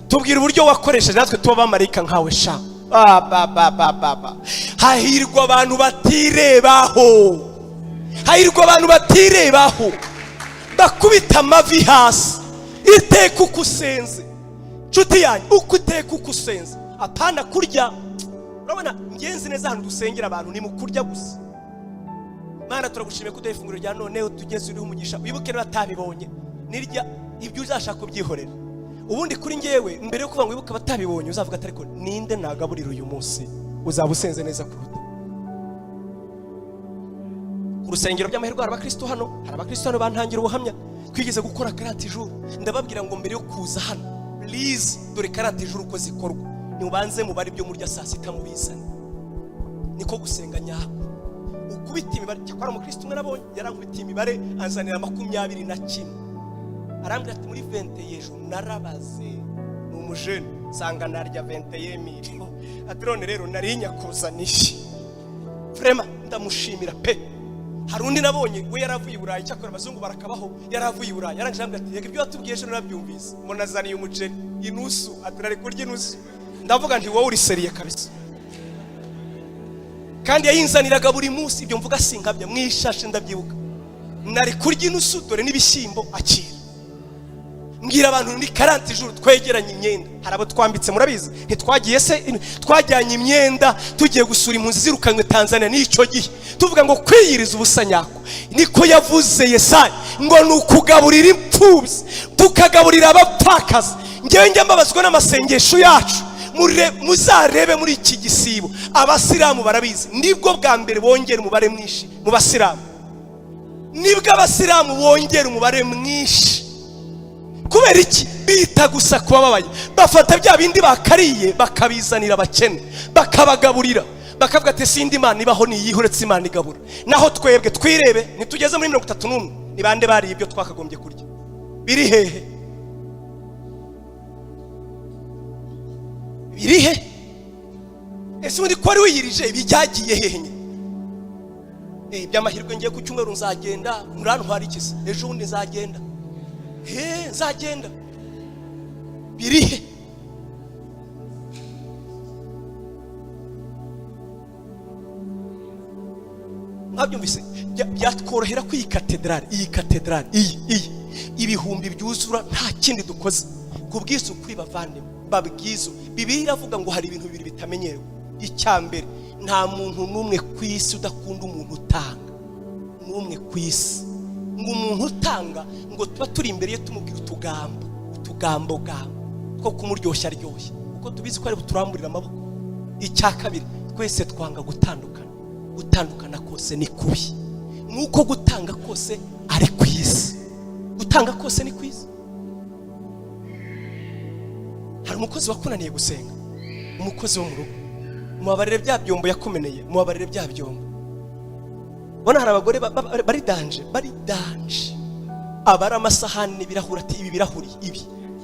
Speaker 1: Tubwira uburyo wakoresheje natwe tuba abamarayika nkawe sha. Ah, ba, ba, ba, ba, ba. Hahirwa abantu batirebaho, hahirwa abantu batirebaho, bakubita amavi hasi iteka uko usenze. Nshuti yanjye, uko iteka uko usenze, apana kurya. Urabona ngenzi neza, ahantu dusengera abantu ni mu kurya gusa. Mana, turagushimiye ko uduha ifunguro rya none, tugeze uriho umugisha, wibuke n'abatabibonye. Nirya ibyo uzashaka kubyihorera. Ubundi kuri ngewe, mbere yo kuvuga ngo wibuke abatabibonye, uzavuga ati: "Ariko ninde nagaburira uyu munsi?" Uzaba usenze neza kuruta. Ku rusengero by'amahirwe hari abakristo hano, hari abakristo hano bantangira ubuhamya. Twigeze gukora 40 jours, ndababwira ngo mbere yo kuza hano, please, dore 40 jours uko zikorwa: nimubanze mubare ibyo murya saa sita mubizane. Niko gusenga nyako, ukubita imibare. Cyakora umukristo umwe nabonye yarankubitiye imibare, anzanira 21, arambwira ati: "Muri 21 jours narabaze, ni umujene, nsanga narya 21 mille." Ati: "None rero nari nyakuzaniye." Vraiment ndamushimira pe. Hari undi nabonye we yaravuye i Burayi, cyakora abazungu barakabaho, yaravuye i Burayi, yarangije arambwira ati: "Yego, ibyo watubwiye ejo narabyumvise." Mbona azaniye umuceri inusu, ati: "Nari kurya inusu." Ndavuga nti: "Wowe uri sérieux kabisa." Kandi yayinzaniraga buri munsi. Ibyo mvuga sinkabya, mwishashe ndabyibuka, nari kurya inusu, dore n'ibishyimbo, akira. Mbwira abantu ni 40 jours, twegeranye imyenda, hari abo twambitse, murabizi, ntitwagiye se? Twajyanye imyenda tugiye gusura impunzi zirukanywe Tanzania. N'icyo gihe tuvuga ngo kwiyiriza ubusa nyako, niko yavuze Yesaya, ngo ni ukugaburira imfubyi, tukagaburira abapfakazi. Ngewe njya mbabazwa n'amasengesho yacu. Muzarebe muri iki gisibo, abasilamu barabizi, nibwo bwa mbere bongera umubare mwinshi mu basilamu, nibwo abasilamu bongera umubare mwinshi. Kubera iki? Bita gusa ku bababaye, bafata bya bindi bakariye bakabizanira abakene, bakabagaburira, bakavuga ati: "Sindi Imana ibaho niyihe uretse Imana igabura?" Naho twebwe twirebe, ntitugeze muri 31, ni bande bariye ibyo twakagombye kurya? Biri hehe? Biri he? Ese ubundi ko wari wiyirije, ibi byagiye hehe nyine? By'amahirwe ngiye ku cyumweru nzagenda, murantwara iki se? Ejo bundi nzagenda, he nzagenda. Biri he? Mwabyumvise? Byatworohera ko iyi katedrali, iyi katedrali, iyi ibihumbi byuzura nta kindi dukoze ku bw'isuku. Bavandimwe, babwizo Bibiliya iravuga ngo hari ibintu bibiri bitamenyerewe. Icya mbere, nta muntu n'umwe ku isi udakunda umuntu utanga, n'umwe ku isi. Ngo umuntu utanga, ngo tuba turi imbere ye tumubwira utugambo, utugambo gambo two kumuryoshya aryoshya, kuko tubizi ko ari buturamburire amaboko. Icya kabiri, twese twanga gutandukana. Gutandukana kose ni kubi, nk'uko gutanga kose ari kwiza. Gutanga kose ni kwiza. Hari umukozi wakunaniye gusenga, umukozi wo mu rugo, mubabarire bya byombo yakumeneye, mubabarire bya byombo. Ubona hari abagore bari danger, bari danger, abara amasahani n'ibirahuri, ati: "Ibi birahuri, ibi,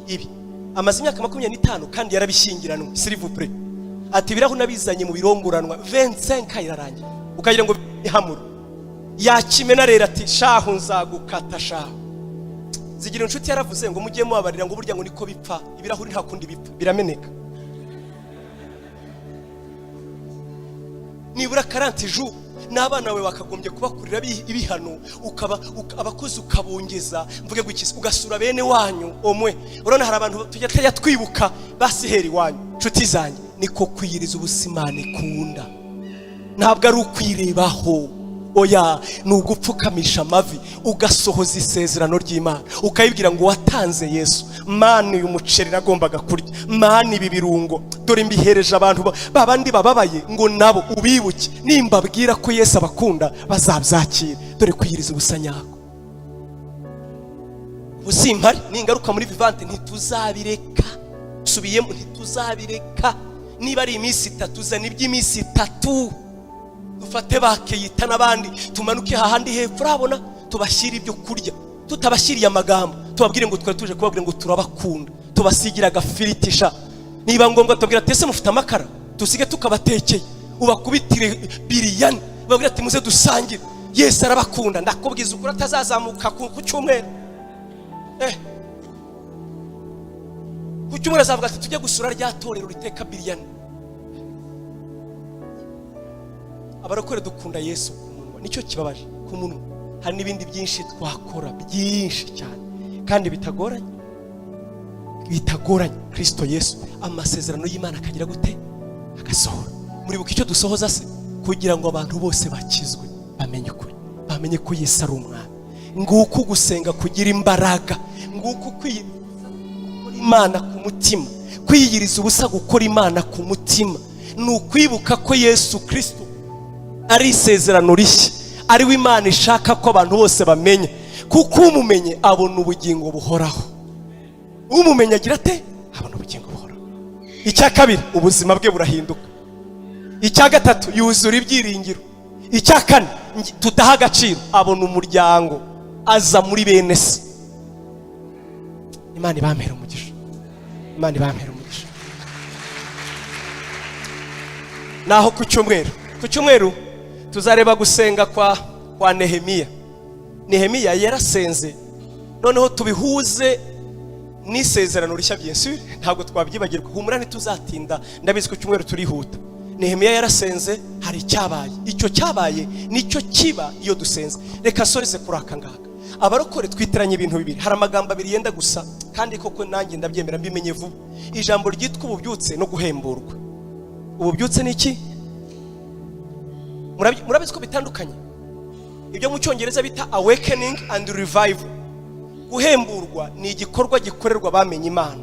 Speaker 1: ibi." Amaze imyaka 25 kandi yarabishyingiranwe, s'il vous plaît. Ati: "Ibirahuri nabizanye mu birongoranwa 25 irarangira." Ukagira ngo ihamura yakimena rero, ati: "Shahu nzagukata shahu." Zigira inshuti yaravuze ngo mujye mubabarira, ngo burya ngo niko bipfa ibirahuri, nta kundi bipfa, birameneka. Nibura 40 jours n'abana bawe bakagombye kubakurira ibihano, ukaba abakozi ukabongeza, mvuge ngo iki, ugasura bene wanyu omwe. Urabona hari abantu tujya twibuka basihera iwanyu. Nshuti zanjye, niko kwiyiriza ubusa Imana ikunda. Ntabwo ari ukwirebaho, oya, ni ugupfukamisha amavi, ugasohoza isezerano ry'Imana, ukayibwira ngo: "Watanze Yesu, Mana, uyu muceri nagombaga kurya, Mana, ibi birungo dore mbihereje abantu babandi bababaye, ngo nabo ubibuke, nimbabwira ko Yesu abakunda bazabyakira." Dore kwiyiriza ubusa nyako. Ubu simpari, ningaruka muri Vivante ntituzabireka, subiyemo, ntituzabireka. Niba ari iminsi 3, zana iby'iminsi 3, dufate bakeyita n'abandi, tumanuke hahandi hepfo urabona, tubashyire ibyo kurya, tutabashyiriye amagambo, tubabwire ngo twari tuje kubabwira ngo turabakunda, tubasigira agafiritisha. Niba ngombwa tubabwira ati: "Ese mufite amakara? Tusige tukabatekeye." Ubakubitire biriyani, ubabwire ati: "Muze dusangire, Yesu arabakunda." Ndakubwiza ukuri, atazazamuka ku cyumweru, ku cyumweru azavuga ati: "Tujye gusura rya torero riteka biriyani." Abarokore dukunda Yesu ku munwa, nicyo kibabaje, ku munwa. Hari n'ibindi byinshi twakora, byinshi cyane kandi bitagoranye, bitagoranye. Kirisito Yesu, amasezerano y'Imana akagira gute? Agasohora. Muribuka icyo dusohoza se? Kugira ngo abantu bose bakizwe, bamenye ukuri, bamenye ko Yesu ari Umwami. Nguko gusenga kugira imbaraga, nguko kwiyiriza gukora Imana ku mutima. Kwiyiriza ubusa gukora Imana ku mutima ni ukwibuka ko Yesu Kirisito ari isezerano rishya, ariwe Imana ishaka ko abantu bose bamenya, kuko umumenye abona ubugingo buhoraho. Umumenye agira ate? Abona ubugingo buhoraho. Icya kabiri, ubuzima bwe burahinduka. Icya gatatu, yuzura ibyiringiro. Icya kane tudaha agaciro, abona umuryango, aza muri bene se. Imana ibampera umugisha, Imana ibampera umugisha. Naho ku cyumweru tuzareba gusenga kwa Nehemiya. Nehemiya yarasenze, noneho tubihuze n'isezerano rishya. Bien sûr, ntabwo twabyibagirwa. Humura, ntituzatinda, ndabizi ku cyumweru turihuta. Nehemiya yarasenze, hari icyabaye. Icyo cyabaye nicyo kiba iyo dusenze. Reka nsoreze kuri aka ngaka. Abarokore twitiranye ibintu bibiri. Hari amagambo abiri yenda gusa, kandi koko nanjye ndabyemera, mbimenye vuba: ijambo ryitwa ububyutse no guhemburwa. Ububyutse ni iki? Murabizi ko bitandukanye, ibyo mu Cyongereza bita awakening and revival. Guhemburwa ni igikorwa gikorerwa abamenye Imana,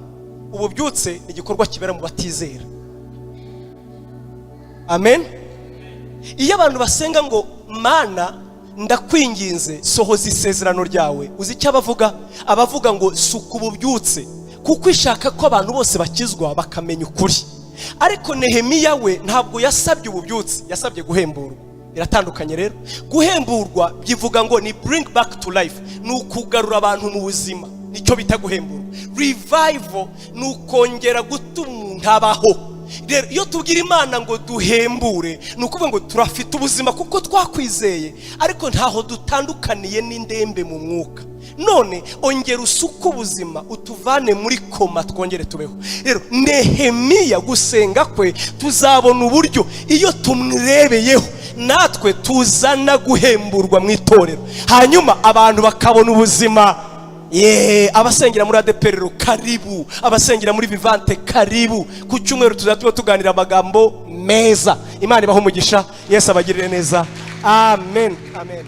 Speaker 1: ububyutse ni igikorwa kibera mu batizera. Amen. Iyo abantu basenga ngo: "Mana, ndakwinginze, sohoza isezerano ryawe," uzi icyo abavuga? Abavuga ngo suka ububyutse, kuko ishaka ko abantu bose bakizwa, bakamenya ukuri. Ariko Nehemiya we ntabwo yasabye ububyutse, yasabye guhemburwa. Biratandukanye rero. Guhemburwa bivuga ngo ni bring back to life, ni ukugarura abantu mu buzima, nicyo bita guhemburwa. Revival ni ukongera gutuma umuntu abaho. Rero iyo tubwira Imana ngo duhembure, ni ukuvuga ngo turafite ubuzima kuko twakwizeye, ariko ntaho dutandukaniye n'indembe mu mwuka. None ongera usuke ubuzima, utuvane muri koma, twongere tubeho. Rero Nehemiya gusenga kwe, tuzabona uburyo iyo tumwirebeyeho natwe tuzana guhemburwa mu itorero, hanyuma abantu bakabona ubuzima. Ye, abasengera muri ADEPR, karibu. Abasengera muri Vivante, karibu. Ku cyumweru tuzaba tuba tuganira amagambo meza. Imana ibahe umugisha, Yesu abagirire neza. Amen, amen.